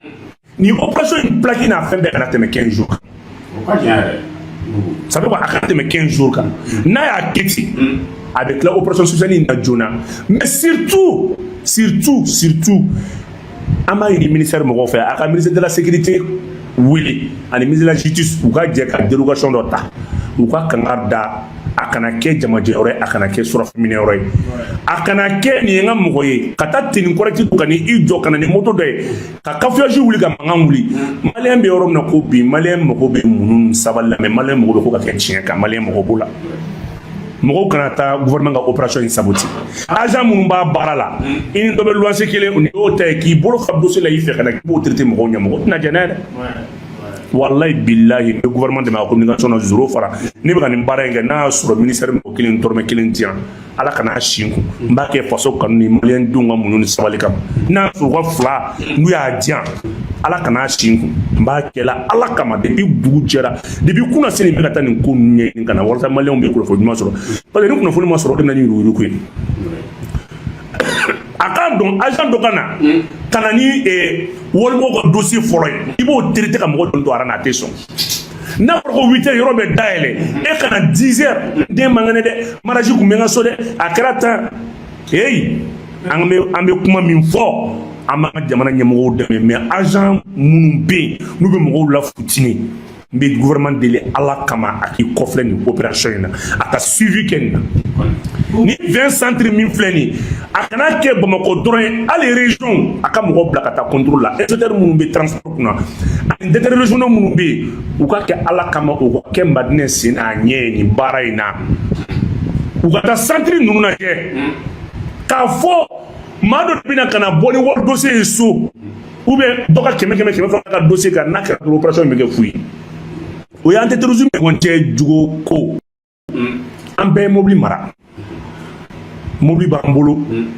Nin opération in, plaque n'a fɛn bɛɛ kana tɛmɛ 15 jours kan. O ka jan yɛrɛ. Ça veut dire a kana tɛmɛ 15 jours kan. N'a y'a kɛ ten, a bɛ tila opération spéciale in na joona. Mais surtout, surtout, surtout, an b'a ɲini ministère mɔgɔw fɛ, a ka ministère de la Sécurité wele ani ministre de la Justice, u ka jɛ ka dérogation dɔ ta, u ka kangari da, a kana kɛ jamajɛyɔrɔ ye, a kana kɛ surafɛnminɛyɔrɔ ye, a kana kɛ nin ye n ka mɔgɔ ye ka taa tenue correcte don ka ni i jɔ ka na ni moto dɔ ye ka cafouillage wuli, ka mankan wuli. Maliyɛn bɛ yɔrɔ min na ko bi, maliyɛn mago bɛ muɲu ni sabali la, mais maliyɛn mago bɛ ko ka kɛ tiɲɛ kan. Maliyɛn mago b'o la. Mɔgɔw kana taa gouvernement ka opération in saboter. Agent minnu b'a baara la, i ni dɔ bɛ luwanse kelen, nin y'o ta ye, k'i bolo fa dossier la i fɛ ka na k'i b'o traiter mɔgɔw ɲɛ, mɔgɔ tɛna jɛn n'a ye dɛ. Walayi bilahi, n bɛ gouvernement dɛmɛ a communication na zéro fara. Ne bɛ ka nin baara in kɛ, n'a y'a sɔrɔ ministère mɔgɔ kelen dɔrɔmɛ kelen di yan, Ala kana a si kun, n b'a kɛ faso kanu ni maliyɛn denw ka muɲu ni sabali kama. N'a y'a sɔrɔ u ka fila n'u y'a di yan, Ala kana a si kun, n b'a kɛla Ala kama. Depuis dugu jɛra, depuis kunna sini, n bɛ ka taa nin ko ninnu ɲɛɲini ka na walasa maliyɛnw bɛ kunnafoni ɲuman sɔrɔ, parce que ni kunnafoni ma sɔrɔ, o de bɛ na ni yuruguyurugu ye. A k'a dɔn agent dɔ ka na ka na ni walimɔgɔw ka dossier fɔlɔ ye, i b'o traiter ka mɔgɔ dɔn don a la, a tɛ sɔn. N'a fɔra ko 8 heures yɔrɔ bɛ dayɛlɛ, e ka na 10 heures, n den man kɛnɛ dɛ, mariage kun bɛ n ka so dɛ, a kɛra tan. Heyi, an bɛ kuma min fɔ, an b'an ka jamana ɲɛmɔgɔw dɛmɛ, mais agent minnu bɛ yen n'u bɛ mɔgɔw lafutini, n bɛ gouvernement deli Ala kama, a k'i kɔfilɛ nin opération in na, a ka suivi kɛ nin na. Ni 20 centre min filɛ nin ye, a kana kɛ Bamakɔ dɔrɔn ye, hali région, a ka mɔgɔw bila ka taa contrôle la. Inspecteur minnu bɛ transport kunna ani directeur régionaux minnu bɛ yen, u ka kɛ Ala kama, u ka kɛ Madinɛ sen n'a ɲɛ ye nin baara in na, u ka taa centre ninnu lajɛ k'a fɔ maa dɔ de bɛna ka na bɔ ni wari dossier ye so, ou bien dɔ ka kɛmɛ kɛmɛ kɛmɛ fila ka dossier kan. N'a kɛra dɔrɔn, opération in bɛ kɛ fu ye. O y'an tɛ terrorisme ɲɔgɔn cɛ jugo ko. An An bɛɛ ye mobili mara, mobili b'an bolo,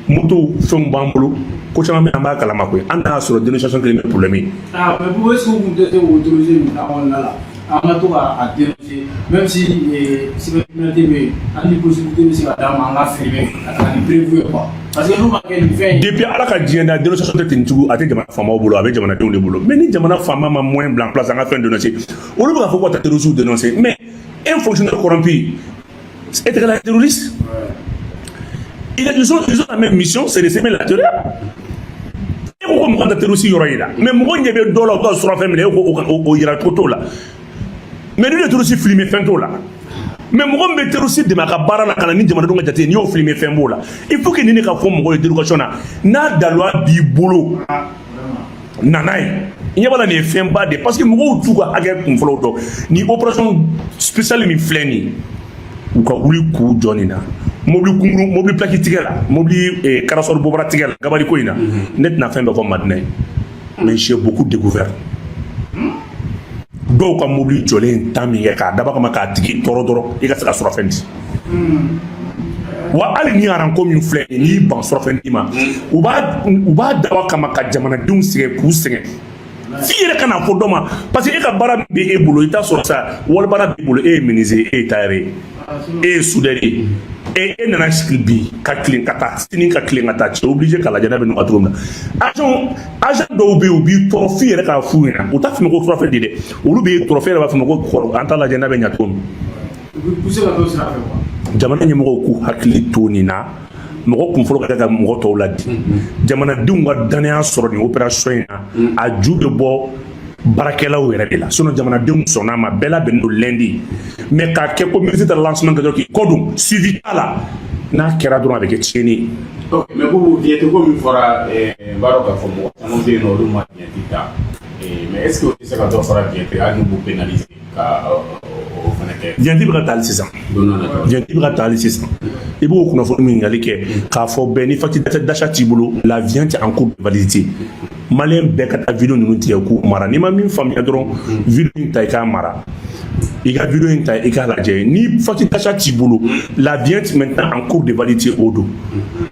moto fɛnw b'an bolo, ko caman bɛ, an b'a kalama koyi. An n'a sɔrɔ dénonciation kelen bɛ problème ye. Ah, mais pourquoi est-ce que vous tɛ se k'o autoriser nin kɔnɔna la, an ka to k'a dénoncer, même si cybercriminalité bɛ yen, hali ni possibilité bɛ se ka d'an ma an ka filmer ka taga ni preuve ye quoi, parce que n'o ma kɛ nin fɛn in. Depuis Ala ka diɲɛ da, dénonciation tɛ tenitigiw, a tɛ jamana faamaw bolo, a bɛ jamanadenw de bolo. Mais ni jamana faama ma moyen bila en place an ka fɛn dénoncer, olu bɛ k'a fɔ ko ka taa terroristes dénoncer, mais un fonctionnaire corrompu est égal à un terroriste. Ils ont la même mission, c'est de semer la terreur. E ko ko mɔgɔ tɛ terroriste yɔrɔ yira, mais mɔgɔ ɲɛ bɛ dɔ la, u ka surafɛn minɛ, e ko o yira ko t'o la. Mais ni ye terroriste filmer, fɛn t'o la. Mais mɔgɔ min bɛ terroriste dɛmɛ a ka baara la ka na ni jamanadenw ka jate ye, n'i y'o filmer, fɛn b'o la. Il faut que nin de ka fɔ mɔgɔw ye d'éducation na. N'a daluya b'i bolo, na n'a ye. I ɲɛ b'a la, nin ye fɛnba de ye, parce que mɔgɔw t'u ka hakɛ kunfɔlɔw dɔn. Nin opération spéciale min filɛ nin ye, u ka wuli k'u jɔ nin na. Mobili kunkuru, mobili plaque tigɛ la, mobili karasɔrɔ bobara tigɛ la, gabarit ko in na, ne tɛna fɛn bɛɛ fɔ Madinɛ ye, mais j'ai beaucoup découvert. Dɔw ka mobili jɔlen tan min kɛ k'a dabɔ kama k'a tigi tɔɔrɔ dɔrɔn, i ka se ka surafɛn di. Wa hali ni aranko min filɛ nin ye, n'i ban surafɛn di ma, u b'a dabɔ kama ka jamanadenw sɛgɛn, k'u sɛgɛn f'i yɛrɛ ka n'a fɔ dɔ ma, parce que e ka baara min bɛ e bolo, i t'a sɔrɔ sa wali baara b'i bolo, e ye menuisier, e ye tailleur ye, e ye soudeur ye, e nana sigi bi ka tilen ka taa, sini ka tilen ka taa, cɛ obligé k'a lajɛ n'a bɛ nɔgɔya cogo min na. Agent dɔw bɛ yen, u b'i tɔɔrɔ f'i yɛrɛ k'a f'u ɲɛna, u t'a f'i ma ko surafɛn di dɛ, olu b'i tɔɔrɔ f'e yɛrɛ b'a fɔ ma ko kɔrɔ, an t'a lajɛ n'a bɛ ɲɛ cogo min. U bɛ pousser ka t'o sira fɛ quoi. Jamana ɲɛmɔgɔw k'u hakili to nin na. Mɔgɔ kunfɔlɔ ka kɛ ka mɔgɔ tɔw ladi, jamanadenw ka danaya sɔrɔ nin opération in na, a ju bɛ bɔ baarakɛlaw yɛrɛ de la. Sinon jamanadenw sɔnna a ma, bɛɛ labɛnnen don lundi, mais k'a kɛ ko ministre taara lancement kɛ dɔrɔn k'i kɔ don, suivi t'a la, n'a kɛra dɔrɔn a bɛ kɛ tiɲɛni ye. Ok, mais ko vignette ko min fɔra, n b'a dɔn k'a fɔ mɔgɔ caman bɛ yen nɔ, olu ma vignette ta. Mais est ce que o tɛ se ka dɔ fara vignette, hali n'u b'u pénaliser ka o fana kɛ? Vignette bɛ ka taali sisan. Don dɔ nataw la. Vignette bɛ ka taali sisan. I b'o kunnafoni min ɲininkali kɛ k'a fɔ bɛɛ, ni facture d'achat t'i bolo, la vignette en cours de validité. Malien bɛɛ ka taa vidéo ninnu tigɛ k'u mara. N'i ma min faamuya dɔrɔn, vidéo in ta i k'a mara, i ka vidéo in ta i k'a lajɛ. Ni facture d'achat t'i bolo, la vignette maintenant en cours de validité, o don.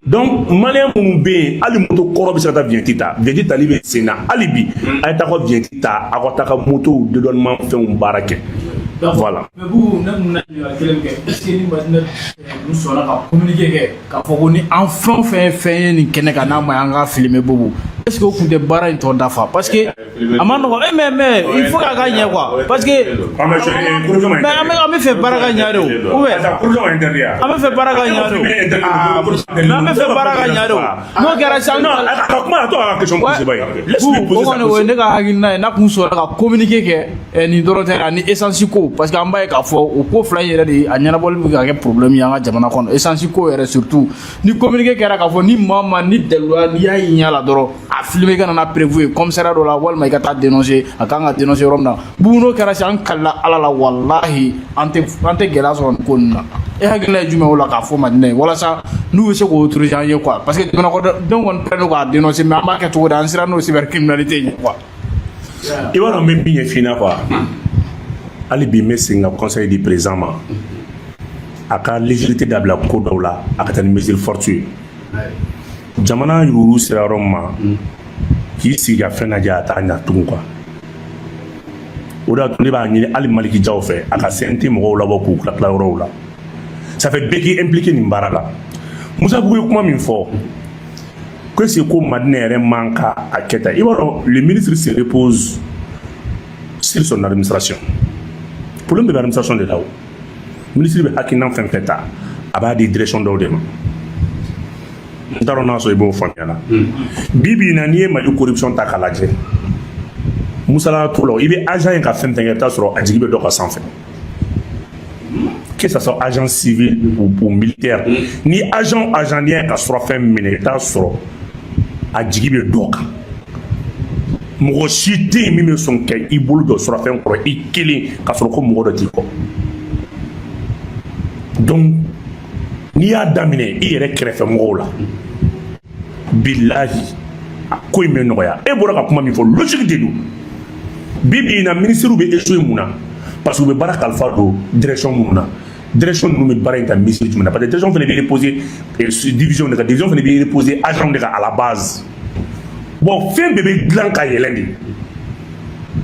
Donc malien minnu bɛ yen, hali moto kɔrɔ bɛ se ka taa vignette ta, vignette tali bɛ sen na hali bi. A ye taa ka vignette ta, aw ka taa ka motow dédouanement fɛnw baara kɛ. Voilà. Mais Boubou, ne kun bɛna ɲininkali kelen min kɛ, est ce que ni Madinɛ ninnu sɔnna ka communiquer kɛ k'a fɔ ko ni an fɛn o fɛn ye fɛn ye nin kɛnɛ kan, n'a ma ɲi, an k'a filmer, Boubou, est ce que o kun tɛ baara in tɔ dafa? Parce que a ma nɔgɔn, mais il faut k'a ka ɲɛ quoi, parce que mais an bɛ fɛ baara ka ɲɛ de o, ou bien an bɛ fɛ baara ka ɲɛ de o, mais an bɛ fɛ baara ka ɲɛ de o, n'o kɛra sisan. Non, a ka kuma a to a ka question poser ba ye. Laisse-lui O poser sa kɔni, o ye ne ka hakilina ye. N'a kun sɔrɔ ka communiquer kɛ, nin dɔrɔn tɛ, ani essence ko, parce que an b'a ye k'a fɔ o ko fila in yɛrɛ de, a ɲɛnabɔli bɛ ka kɛ problème ye an ka jamana kɔnɔ, essence ko yɛrɛ surtout. Ni communiqué kɛra k'a fɔ ni maa o maa ni daluya n'i y'a ye ɲɛ la dɔrɔn, a filmer, i ka na n'a preuve ye commissariat dɔ la, walima i ka taa dénoncer, a kan ka dénoncer yɔrɔ min na. Bubu, n'o kɛra sisan, an kalila Ala la, walahi, an tɛ gɛlɛya sɔrɔ nin ko ninnu na. E hakilina ye jumɛn o la k'a fɔ Madinɛ ye, walasa n'u bɛ se k'o autoriser an ye quoi? Parce que jamana kɔnɔdenw kɔni prêt don k'a dénoncer, mais an b'a kɛ cogo di? An siran n'o cybercriminalité ɲɛ quoi. I b'a dɔn, n bɛ min ɲɛf'i ɲɛna quoi, hali bi n bɛ segin ka conseil di président ma, a ka légèreté dabila ko dɔw la, a ka taa ni mesure forte ye. Jamana yuruguyurugu sera yɔrɔ min ma, k'i sigi ka fɛn lajɛ, a t'a ɲa tugun quoi. O de y'a to ne b'a ɲini hali Maliki Jaw fɛ, a ka CNT mɔgɔw labɔ k'u tila tila yɔrɔw la. Ça fait bɛɛ k'i impliqué nin baara la. Musa Bugu ye kuma min fɔ ko est-ce que ko Madinɛ yɛrɛ man ka a kɛ tan, i b'a dɔn, le ministre se repose sur son administration. Problème bɛ administration de la. O ministre bɛ hakilina fɛn fɛn ta, a b'a di direction dɔw de ma. N t'a dɔn n'a sɔrɔ i b'o faamuya la. Bi bi in na, n'i ye Mali corruption ta k'a lajɛ, musala t'o la. I bɛ agent ye ka fɛn fɛn kɛ, i bɛ taa sɔrɔ a jigi bɛ dɔ ka sanfɛ, que ça soit agent civil ou militaire. Ni agent n'i y'a ka surafɛn minɛ, i bɛ taa sɔrɔ a jigi bɛ dɔ kan. Mɔgɔ si tɛ yen min bɛ sɔn ka i bolo jɔ surafɛn kɔrɔ i kelen ka sɔrɔ ko mɔgɔ dɔ t'i kɔ. Donc n'i y'a daminɛ i yɛrɛ kɛrɛfɛ mɔgɔw la, bilahi, a ko in bɛ nɔgɔya. E bɔra ka kuma min fɔ, logique de don. Bi bi in na, ministre bɛ échoué mun na? Parce que u bɛ baara kalifa don direction minnu na, Direction ninnu bɛ baara in ta misiri jumɛn na? Parce que direction fana bɛ reposer division de kan, division fana bɛ reposer agent de kan à la base. Bon, fɛn bɛɛ bɛ dilan ka yɛlɛn de.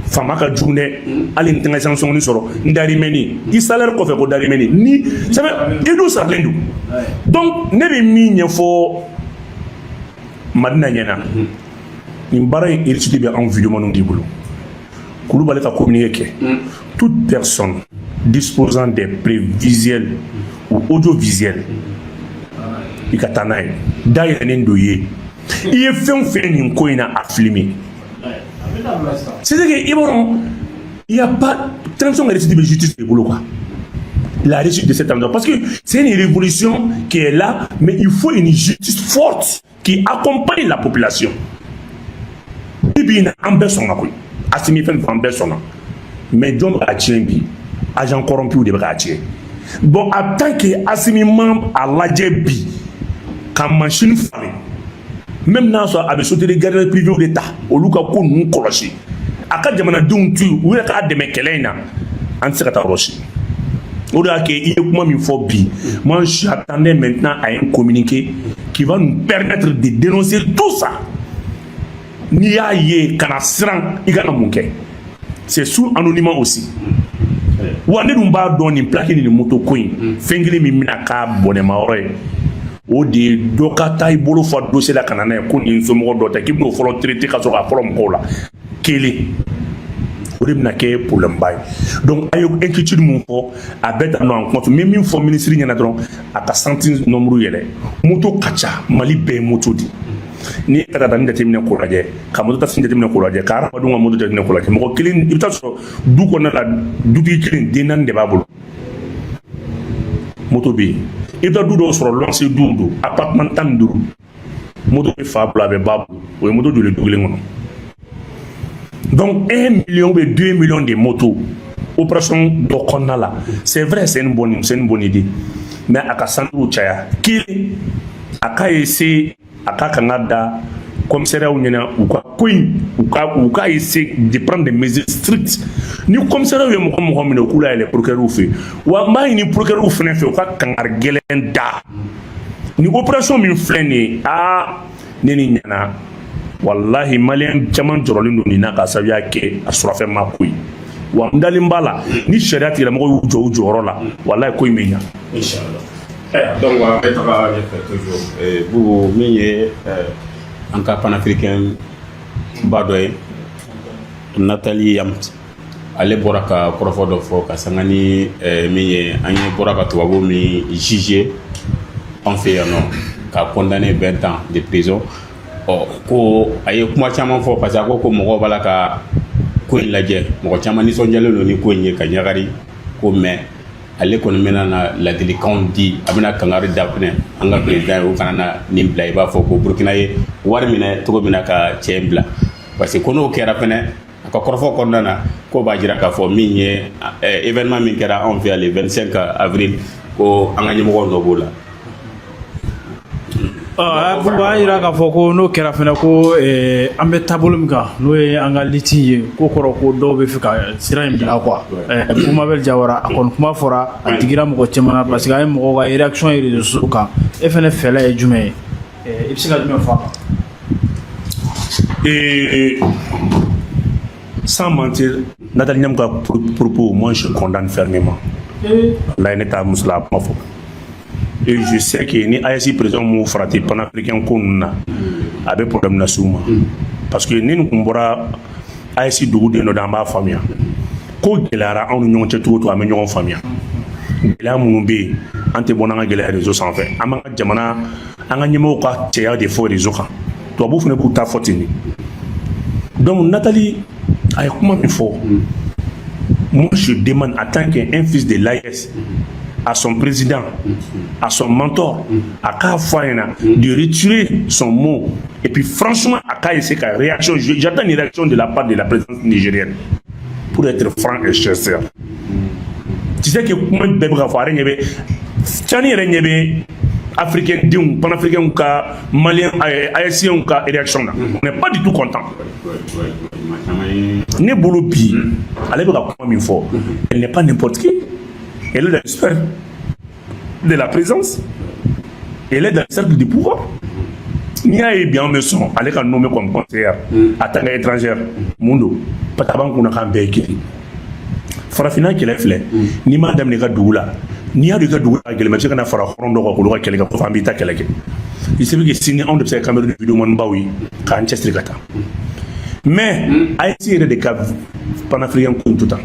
Faama ka jugu dɛ, hali n tɛ n ka sanction sɔrɔ, n darimɛni i salaire kɔfɛ ko darimɛni ni sɛbɛn i dun saralen don. Donc ne bɛ min ɲɛfɔ Madina ɲɛna, nin baara in réussite bɛ anw vidéomanw de bolo. Kulubali ka communiqué kɛ: toute personne disposant des preuves visuelles ou audiovisuelles, i ka taa n'a ye, dayɛlɛnnen don ye. I ye fɛn o fɛn nin ko in na, a filmer. C'est que i b'a dɔn, il y a pas transition ka réussite bɛ justice de bolo quoi, la réussite de cette transition, parce que c'est une révolution qui est là, mais il faut une justice forte qui accompagne la population. Bi bi in na, an bɛɛ sɔnna koyi. Asimi fɛn fɛn, an bɛɛ sɔnna, mais jɔn bɛ k'a tiɲɛ bi? Agent corrompu de bɛ k'a tiɲɛ. Bon, en tant que Asimi ma a lajɛ bi ka machine falen, même n'a sɔrɔ a bɛ société gardienne privée de ta, olu ka ko ninnu kɔlɔsi, a ka jamanadenw to yen, u yɛrɛ k'a dɛmɛ kɛlɛ in na, an tɛ se ka taa yɔrɔ si. O de y'a kɛ i ye kuma min fɔ bi, moi j'attendais maintenant à un communiqué qui va nous permettre de dénoncer tout ça. N'i y'a ye, kana siran, i kana mun kɛ, c'est sous anonymat aussi. Wa ne dun b'a dɔn, nin plaque ni nin moto ko in, fɛn kelen min bɛna k'a bɔnɛma yɔrɔ ye, o de ye dɔ ka taa i bolo fa dossier la ka na n'a ye ko nin somɔgɔ dɔ tɛ, k'i bɛn'o fɔlɔ traiter ka sɔrɔ k'a fɔlɔ mɔgɔw la kelen, o de bɛna kɛ problème ba ye. Donc a ye inquiétude mun fɔ, a bɛɛ ta nɔ an kuma fɛ. N bɛ min fɔ ministre ɲɛna dɔrɔn, a ka centre nombre yɛlɛ. Moto ka ca, Mali bɛɛ ye moto di. Ni e ka taa nin jateminɛ k'o lajɛ, ka moto taxi jateminɛ k'o lajɛ, ka hadamadenw ka moto jateminɛ k'o lajɛ, mɔgɔ kelen, i bɛ taa sɔrɔ du kɔnɔna la, dutigi kelen, den naani de b'a bolo, moto bɛ yen. I bɛ taa du dɔw sɔrɔ, luwanse duw don, appartement 15, moto bɛ fa bolo, a bɛ ba bolo. O ye moto joli du kelen kɔnɔ? Donc 1 million bɛ 2 millions de motos opération dɔ kɔnɔna la, c'est vrai, c'est une bonne idée, mais a ka centre caya. Kelen, a ka essayer a ka kan ka da commissariat ɲɛna, u ka ko in, u ka essayer de prendre des mesures strictes. Ni commissariat ye mɔgɔ mɔgɔ minɛ, u k'u layɛlɛ procureur fɛ. Wa n b'a ɲini procureur fɛnɛ fɛ, u ka kangari gɛlɛn da. Ni opération min filɛ nin ye, aa, ne ni ɲɛna, walahi, maliyɛn caman jɔrɔlen don nin na ka sababuya kɛ a surafɛn ma ko ye. Wa n dalen b'a la, ni sariya tigilamɔgɔw y'u jɔ u jɔyɔrɔ la, walahi, ko in bɛ ɲa. Inchallah. Donc an bɛ taga ɲɛfɛ toujours. Bubu, min ye an ka panafricain ba dɔ ye, Nathalie Yamb, ale bɔra ka kɔrɔfɔ dɔ fɔ ka sanga ni min ye an ye bɔra ka tubabu min juger an fɛ yan nɔ, ka condamné 20 ans de prison. Ɔ, ko a ye kuma caman fɔ, parce que a ko ko mɔgɔw b'a la ka ko in lajɛ, mɔgɔ caman nisɔndiyalen don ni ko in ye ka ɲagari ko, mais ale kɔni bɛna na ladilikanw di, a bɛna kangari da fɛnɛ an ka président ye, o kana na nin bila i b'a fɔ ko Burukina ye wari minɛ cogo min na ka cɛ in bila, parce que ko n'o kɛra fɛnɛ, a ka kɔrɔfɔ kɔnɔna na, ko b'a jira k'a fɔ min ye événement min kɛra anw fɛ yan le 25 avril, ko an ka ɲɛmɔgɔw nɔ b'o la. A b'a jira k'a fɔ ko n'o kɛra fɛnɛ, ko an bɛ taabolo min kan, n'o ye an ka lutte ye, ko kɔrɔ ko dɔw bɛ fɛ ka sira in bila quoi. Bumabel Jawara, a kɔni kuma fɔra, a digira mɔgɔ caman na, parce que an ye mɔgɔw ka réaction ye réseaux sociaux kan. E fɛnɛ fɛla ye jumɛn ye? I bɛ se ka jumɛn fɔ a kan? Et sans mentir, Nathalie Yamb ka propos, moi je condamne fermement. Là, ne t'a muso la a kuma fɔ. Et je sais que ni AES président m'u farati panafricain ko ninnu na, a bɛ problème lase u ma. Parce que ni nin kun bɔra AES duguden dɔ da, an b'a faamuya. Ko gɛlɛyara anw ni ɲɔgɔn cɛ cogo o cogo, an bɛ ɲɔgɔn faamuya. Gɛlɛya minnu bɛ yen, an tɛ bɔ n'an ka gɛlɛya réseau sanfɛ. An b'an ka jamana, an ka ɲɛmɔgɔw ka cɛya de fɔ réseau kan. Tubabuw fana b'u ta fɔ ten de. Donc Nathalie a ye kuma min fɔ, moi je demande en tant qu'un fils de l'AES à son président, à son mentor, a k'a fɔ a ɲɛna de retirer son mot. Et puis franchement, a k'a essayer ka réaction, j'attends une réaction de la part de la présidence nigérienne, pour être franc et sincère. Tu sais que kuma bɛɛ bɛ ka fɔ, a yɛrɛ ɲɛ bɛ Tiani yɛrɛ ɲɛ bɛ africain denw, panafricain ka, malien, AESiens ka réaction na. On n'est pas du tout content. Ne bolo bi, ale bɛ ka kuma min fɔ, elle n'est pas n'importe qui. Elle est l'expert. de la présidence. Elle est dans le cercle du pouvoir. N'i y'a ye bi, an bɛ sɔn ale ka nommé comme conseillère en tant qu'étrangère. Mun don? Parce que a b'an kunna k'an bɛɛ ye kelen. Farafinna kɛlɛ filɛ, n'i m'a daminɛ i ka dugu la, n'i y'a dɔn i ka dugu ka gɛlɛn, i bɛ se ka na fara hɔrɔn dɔ kan k'olu ka kɛlɛ kɛ kɔfɛ, an b'i ta kɛlɛ kɛ. Il se peut que sini anw de bɛ se ka Cameroun vidéoman baw ye k'an cɛsiri ka taa. Mais AES yɛrɛ de ka panafricain ko in to tan.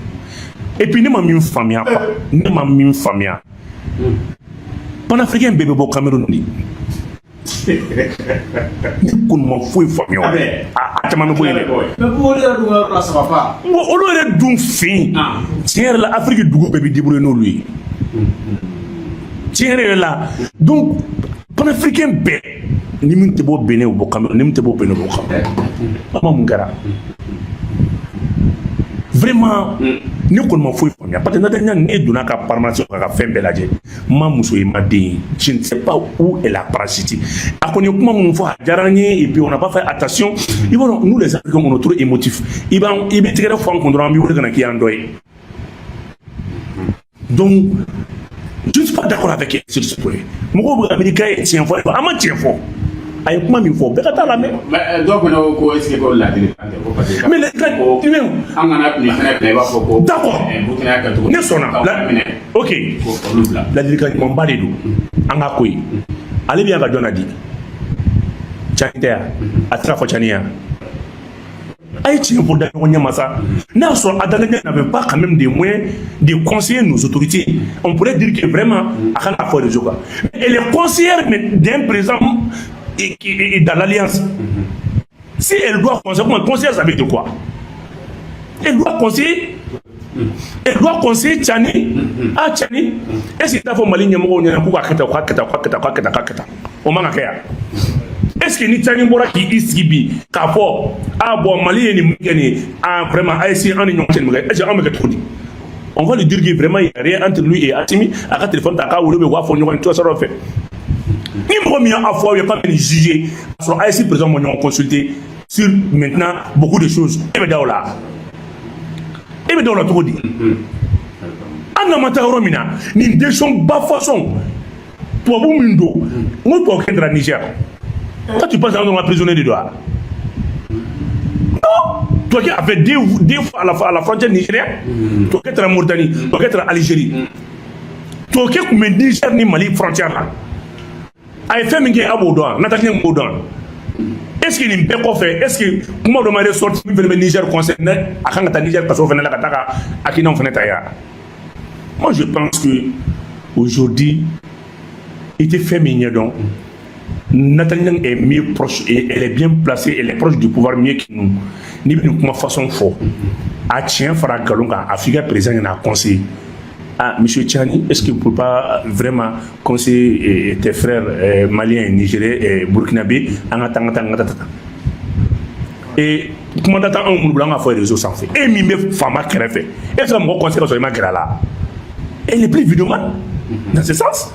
Et puis ne ma min faamuya quoi, ne ma min faamuya, panafricain bɛɛ bɛ bɔ Cameroun de. Ne kɔni ma foyi faamuya o a caman bɛ bɔ yen dɛ. Mais pour olu yɛrɛ dun ka yɔrɔ la, ça va pas. Bon, olu yɛrɛ dun fɛ yen, tiɲɛ yɛrɛ la, Afiriki dugu bɛɛ bɛ débrouiller n'olu ye, tiɲɛ yɛrɛ yɛrɛ la. Donc panafricain bɛɛ, ni min tɛ bɔ Benin, o bɔ Cameroun, ni min tɛ bɔ Benin, o bɔ Cameroun. Ama mun kɛra vraiment? Ne kɔni ma foyi faamuya, parce que Nathalie, ne donna ka permanence ka fɛn bɛɛ lajɛ, n ma muso ye, n ma den ye. Je ne sais pas où elle a parasité. A kɔni ye kuma minnu fɔ, a diyara n ye. Et puis on n'a pas fait attention. I b'a dɔn, nous les Africains, on est trop émotifs. I b'an, i bɛ tigɛrɛ fɔ an kun dɔrɔn, an b'i wele ka na k'i y'an dɔ ye. Donc je ne suis pas d'accord avec elle sur ce point. Mɔgɔw bɛ Américain ye tiɲɛ fɔ, an ma tiɲɛ fɔ. A ye kuma min fɔ, bɛɛ ka taa lamɛn. Mais dɔw fana ko ko est ce que ko ladilikan tɛ ko parce que Mais les gars, ko an kana nin fana bila i b'a fɔ ko D'accord. Burkina y'a kɛ cogo Ne sɔnna. K'aw minɛ Ok. ko olu bila. Ladilikan ɲumanba de don. An ka ko ye, ale bɛ yan ka jɔn na di? Tiani tɛ yan, a tɛ se ka fɔ Tiani yan. A ye tiɲɛ fɔ da ɲɔgɔn ɲɛ ma sa. N'a y'a sɔrɔ Adama n'avait pas quand même des moyens de conseiller nos autorités, on pourrait dire que vraiment a kan ka fɔ réseau kan. Mais elle est conseillère, mais d'un président et dans l'alliance. Si elle doit conseiller, comment conseiller, ça veut dire quoi? Elle doit conseiller, elle doit conseiller Tiani. Ah Tiani, est-ce que t'a fɔ Mali ɲɛmɔgɔw ɲɛna k'u ka kɛ tan, u ka kɛ tan, u ka kɛ tan, u ka kɛ tan, u ka kɛ tan? O man ka kɛ yan. Est-ce que ni Tiani bɔra k'i sigi bi k'a fɔ: ah bon, Mali ye nin mun kɛ nin ye, ah vraiment, AES an ni ɲɔgɔn cɛ nin bɛ kɛ, est-ce que anw bɛ kɛ cogo di? On va lui dire que vraiment il y a rien entre lui et Assimi. A ka téléphone ta k'a wele, u b'a fɔ ɲɔgɔn ye tout ça fɛ. Ni mɔgɔ min y'a fɔ aw ye k'a bɛ nin juger k'a sɔrɔ AES président ma ɲɔgɔn consulter sur maintenant beaucoup de choses, e bɛ da o la, e bɛ da o la cogo di? An n'an ma taa yɔrɔ min na, nin décision ba façon tubabu min don, n ko tubabukɛ taara Niger. Toi, tu penses qu'on a prisonnier de doit? Non, tubabukɛ a fait deux fois à la frontière nigérienne. Tubabukɛ taara Mauritanie, tubabukɛ taara Algérie, tubabukɛ tun bɛ Niger ni Mali frontière la. A ye fɛn min kɛ, a b'o dɔn, Nathalie b'o dɔn. Est ce que nin bɛɛ kɔfɛ, est ce que kuma dɔ ma ressorti min fana bɛ Niger concerné, a kan ka taa Niger kaso fana la ka taa ka hakilinaw fana ta yan? Moi, je pense que aujourd'hui, i tɛ fɛn min ɲɛdɔn. Nathalie Niang est mieux proche et elle est bien placée, elle est proche du pouvoir mieux que nous. N'i bɛ nin kuma façon fɔ, a tiɲɛ fara nkalon kan, a f'i ka président ɲɛna, a conseiller: ah, monsieur Tiani, est-ce que vous ne pouvez pas vraiment conseiller tes frères maliens, nigériens et burkinabés, an ka taa, an ka taa, an ka taa? Et kuma da t'anw minnu bolo, an k'a fɔ réseau sanfɛ. E min bɛ faama kɛrɛfɛ, e bɛ se ka mɔgɔ conseiller ka sɔrɔ i ma gɛrɛ a la? Elle est plus vidéoman dans ce sens.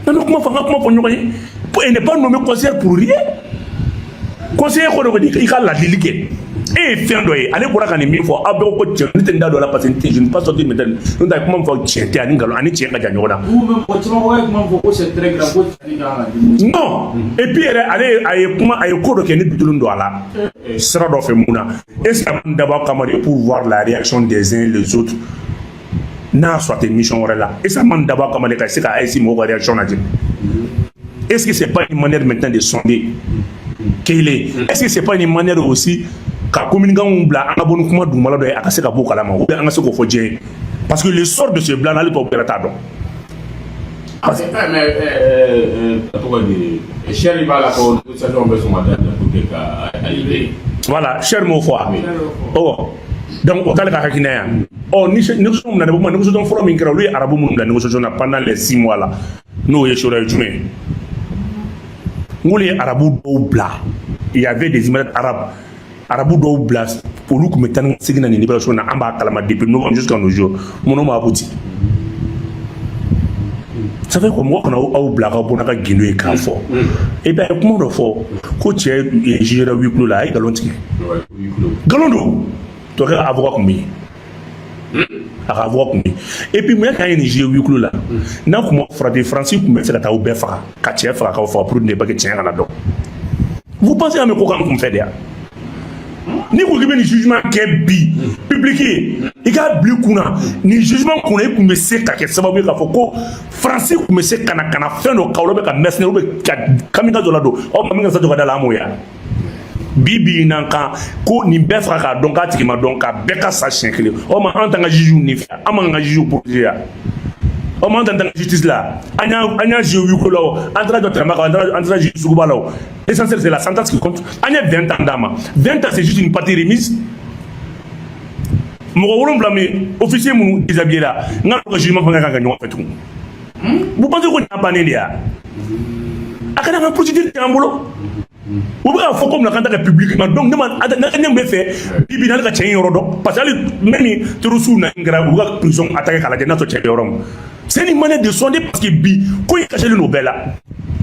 An bɛ kuma fɔ, an ka kuma fɔ ɲɔgɔn ye. Elle n'est pas nommée conseillère pour rien. Conseiller ko dɔ bɛ, i ka ladili kɛ. E ye fɛn dɔ ye, ale bɔra ka nin min fɔ, aw bɛɛ ko cɛ, ne tɛ n da don a la parce que je ne pas sortir maintenant. N'o tɛ, a ye kuma min fɔ, tiɲɛ tɛ, ani nkalon ani tiɲɛ ka jan ɲɔgɔn na. Ou même mɔgɔ caman ko a ye kuma min fɔ ko c'est très grave, ko Tiani kan ka démissionner. Non, et puis yɛrɛ, ale a ye kuma, a ye ko dɔ kɛ, ni bitulu don a la sira dɔ fɛ. Mun na? Est ce que a ma dabɔ a kama de pour voir la réaction des uns et les autres, n'a y'a sɔrɔ a tɛ mission wɛrɛ la? Est ce que a ma dabɔ a kama de ka se ka AES mɔgɔw ka réaction lajɛ? Est ce que c'est pas une manière maintenant de sonder? Kelen, est ce que c'est pas une manière aussi ka communicant bila an ka bɔ ni kuma dugumala dɔ ye, a ka se ka bɔ o kalama, ou bien an ka se k'o fɔ diɲɛ ye? Parce que le sort de ce blanc, hali tubabu yɛrɛ t'a dɔn. Mais a tɔgɔ di, Sɛri b'a la ko négociation bɛ sɔn ka daminɛ pour que ka a libérer. Voilà, Sɛri m'o fɔ wa? Ɔ donc o t'ale ka hakilina yan. Ɔ ni négociation min nana, kuma négociation fɔlɔ min kɛra, olu ye arabu minnu bila négociation na pendant les 6 mois la, n'o ye sora ye jumɛn ye? N k'olu ye arabu dɔw bila, il y avait des Émirats arabes, arabu dɔw bila, olu tun bɛ taa ni segin na nin libération na. An b'a kalama depuis novembre jusqu'à nos jours, minnu ma abouti. Ça fait que mɔgɔ kana aw bila ka bɔ n'a ka gindo ye k'a fɔ. Et puis a ye kuma dɔ fɔ ko cɛ jugera huis clos la, a ye nkalon tigɛ. Nkalon don. Tɔkɛ avocat tun bɛ yen. A ka avocat kun bɛ yen. Et puis mun y'a ye nin juger huis clos la? N'a kun ma farati, Faransi kun bɛ se ka taa aw bɛɛ faga, ka cɛ faga, k'aw faga pour ne pas que tiɲɛ kana dɔn. Vous pensez an bɛ ko k'an kun fɛ de yan? N'i ko k'i bɛ nin jugement kɛ bi public ye, i k'a bila i kunna, nin jugement kunna, i kun bɛ se ka kɛ sababu ye k'a fɔ ko Faransi kun bɛ se ka na fɛn dɔ k'aw la, bɛ ka mercenaires bɛ ka kamikaze dɔ ladon aw ma min ka Sadio ka da la. An m'o ye bi bi in na kan ko nin bɛɛ faga k'a dɔn k'a tigi ma dɔn, k'a bɛɛ ka sa siɲɛ kelen. O ma an t'an ka juge nin fɛ, an m'an ka juge protéger yan. O ma an t'an ka justice la. An y'a joué huis clos la o, an taara jɔ tɛrɛma kan, an taara juge suguba la o, l'essentiel, c'est la sentence qui compte. An ye 20 ans d'a ma. 20 ans, c'est juste une partie remise. Mɔgɔ 7 min, officier minnu déshabillé la, n ka ka jugement fana kan ka ɲɔgɔn fɛ tugun. Vous pensez ko nin y'a bannen de ya? A kana ka procédure t'an bolo. U bɛ k'a fɔ ko mun na k'an ta kɛ publiquement? Donc ne ma ne bɛ fɛ bi bi n'ale ka cɛ in yɔrɔ dɔn, parce que hali même terroristes na kɛra, u ka prison attaqué k'a lajɛ n'a sɔrɔ cɛ bɛ yɔrɔ min. C'est une manière de sonder, parce que bi ko in cachelen don bɛɛ la.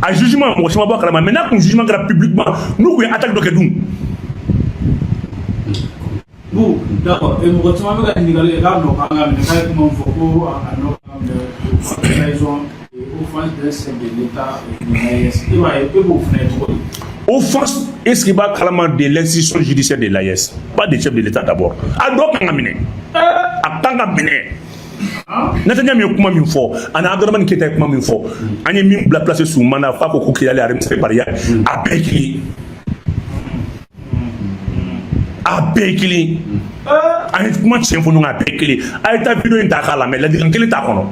A jugement, mɔgɔ caman bɔ a kalama, mais n'a kun jugement kɛra publiquement, n'u kun ye attaque dɔ kɛ dun? Bon, d'accord. Et mɔgɔ caman bɛ ka ɲininkali kɛ k'a nɔ kan ka minɛ, k'a ye kuma min fɔ ko a nɔ kan ka minɛ, trahison et offense d'un chef de l'État de l'AES. E b'a ye, e b'o fana ye cogo di? Offense, est-ce qu'il b'a kalama de l'institution judiciaire de l'AES, pas des chefs de l'État d'abord. A dɔ kan ka minɛ, a kan ka minɛ. Netanyahu ye kuma min fɔ, ani Abdramane Keita ye kuma min fɔ, an ye min bila place sous mandat f'a ko ko Kidali a remisé par a bɛɛ ye kelen, a bɛɛ ye kelen. An ye kuma tiɲɛ fɔ ɲɔgɔn kan, a bɛɛ ye kelen. A ye taa vidéo in ta k'a lamɛn, ladilikan kelen t'a kɔnɔ.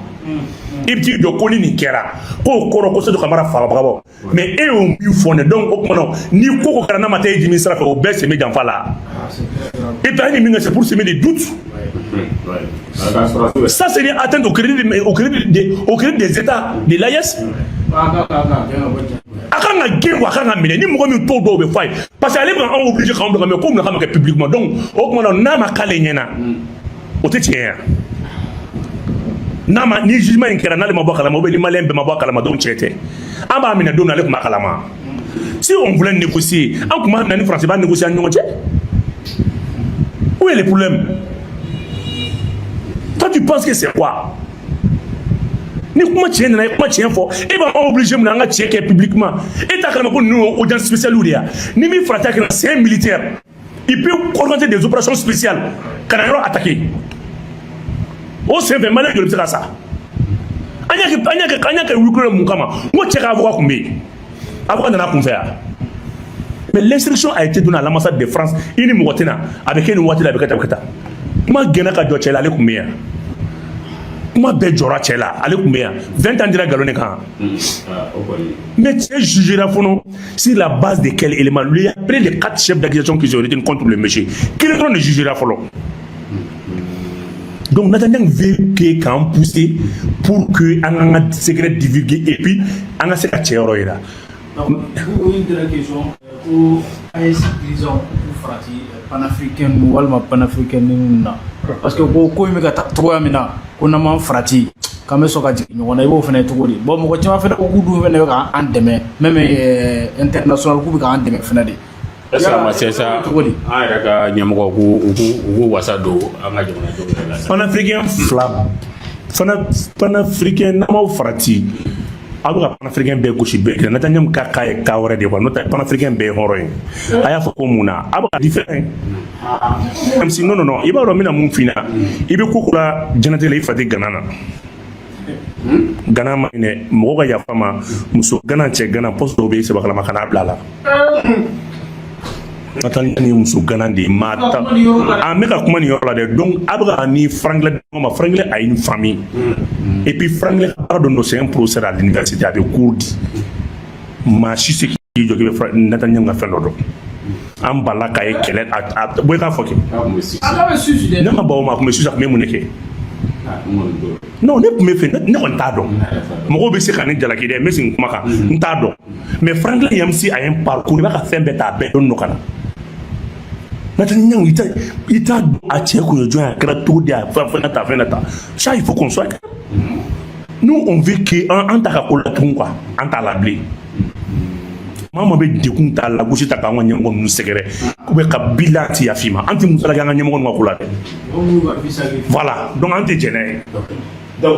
I bɛ t'i jɔ ko ni nin kɛra, k'o kɔrɔ ko Sadio Kamara fagabaga bɔ, mais e y'o min fɔ ne. Donc o tuma na, ni ko ko kɛra n'a ma taa e jimi sira fɛ, o bɛɛ sen bɛ janfa la. Et puis an ye min kɛ, c'est pour semer des doutes. Ça, c'est une atteinte au crédit des États de l'AES. A kan ka gɛn wa, a kan ka minɛ. Ni mɔgɔ min t'o dɔw bɛ f'a ye, parce que ale bɛ anw obligé k'anw bila, mais ko mun na k'a ma kɛ publiquement? Donc o tuma na, n'a ma k'ale ɲɛna, o tɛ tiɲɛ ye. N'a ma, ni jugement in kɛra, n'ale ma bɔ a kalama, ou bien ni malien bɛɛ ma bɔ a kalama, donc tiɲɛ tɛ. An b'a minɛ don min na, ale tun b'a kalama. Si on voulait négocier, an tun b'a minɛ ni Faransi b'a négocier an ni ɲɔgɔn cɛ. Où est le problème? Toi, tu penses que c'est quoi? Ni kuma tiɲɛ nana, i kuma tiɲɛ fɔ, e b'an obligé mun na an ka tiɲɛ kɛ publiquement? E t'a kalama ko ninnu ye audience spéciale de ya? Ni min farati a kɛra, c'est un militaire, il peut organiser des opérations spéciales ka na yɔrɔ attaquer. O senfɛ, malien joli bɛ se ka sa? An y'a kɛ huis clos mun kama? N ko cɛ ka avocat tun bɛ yen, avocat nana a kun fɛ yan, mais l'instruction a été donnée à l'ambassade de France: i ni mɔgɔ tɛna, a bɛ kɛ nin waati la, a bɛ kɛ tan, a bɛ kɛ tan. Kuma gɛnna ka jɔ cɛ la, ale tun bɛ yan. Kuma bɛɛ jɔra cɛ la, ale tun bɛ yan. 20 ans dira nkalon de kan. Mais cɛ jugera fɔlɔ sur la base de quel élément? Lui, après les quatre chefs d'accusation qui ont été contre le monsieur, kelen dɔrɔn de jugera fɔlɔ. Donc Nathan veut que k'an pousser pour que an k'an ka secret divulguer et puis an ka se ka cɛ yɔrɔ yira. Donc, o une dernière question, ko AES dirigeants k'u farati panafricain ninnu walima panafricain ninnu na, parce que ko ko in bɛ ka taa cogoya min na, ko n'an m'an farati, k'an bɛ sɔn ka jigin ɲɔgɔn na. I b'o fana cogo di? Bon, mɔgɔ caman fana ko k'u dun fana bɛ k'an dɛmɛ, même international, k'u bɛ k'an dɛmɛ fana de. Est ce que a ma se sa? Cogo di? An yɛrɛ ka ɲɛmɔgɔ k'u wasa don an ka jamanadenw yɛrɛ la sa. Panafricain fila fana, panafricain, n'an m'aw farati, aw bɛ ka panafricain bɛɛ gosi bɛɛ kelen. Nathan ka k'a ye cas wɛrɛ de ye quoi, n'o tɛ panafricain bɛɛ ye hɔrɔn ye. A y'a fɔ ko mun na a bɛ ka différent même si non non non, i b'a dɔn n bɛna mun f'i ɲɛna. I bɛ ko ko la diɲɛlatigɛ la, i fa tɛ gana na, gana ma ɲi dɛ. Mɔgɔ ka yafa ma, muso gana, cɛ gana, poste dɔw bɛ yen, sɛbɛkalama kana bila a la. Nathan ye muso gana de ye, maa ta an bɛ ka kuma nin yɔrɔ la dɛ. Donc a bɛ ka ni Franklin ma, Franklin a une famille et puis Franklin ka baara dɔn don, c'est un professeur à l'université, a bɛ cours di. Maa si se k'i jɔ k'i bɛ Nathan ka fɛn dɔ dɔn. An balila k'a ye kɛlɛ a bɔ i k'a fɔ kɛ. K'a kun bɛ sisi. A bɛ susu dɛ. Ne ma ban o ma, a kun bɛ sisan, a kun bɛ mun de kɛ? N kɔni t'o dɔn. Non, ne tun bɛ fɛ, ne kɔni t'a dɔn. Mɔgɔw bɛ se ka ne jalaki dɛ, n bɛ segin kuma kan, n t'a dɔn. Mais Franklin Nyamsi a ye un parcours, i b'a ka fɛn bɛɛ ta, a bɛɛ dɔn nɔ ka na. Nathan Niang, i t'a dɔn a cɛ kun ye jɔn ye, a kɛra cogo di, a fɛn fɛn na ta, fɛn na ta. Ça, il faut qu'on soit clair. Nous, on veut que an ta ka ko la tugun quoi, an t'a la bilen. Maa maa bɛ degun ta, lagosi ta, k'an ka ɲɛmɔgɔ ninnu sɛgɛrɛ, k'u bɛ ka bila ti yafa i ma. An tɛ musala kɛ an ka ɲɛmɔgɔ ninnu ka ko la dɛ. Mɔgɔ minnu ka vie sacrifier. Voilà, donc an tɛ jɛn n'a ye. Donc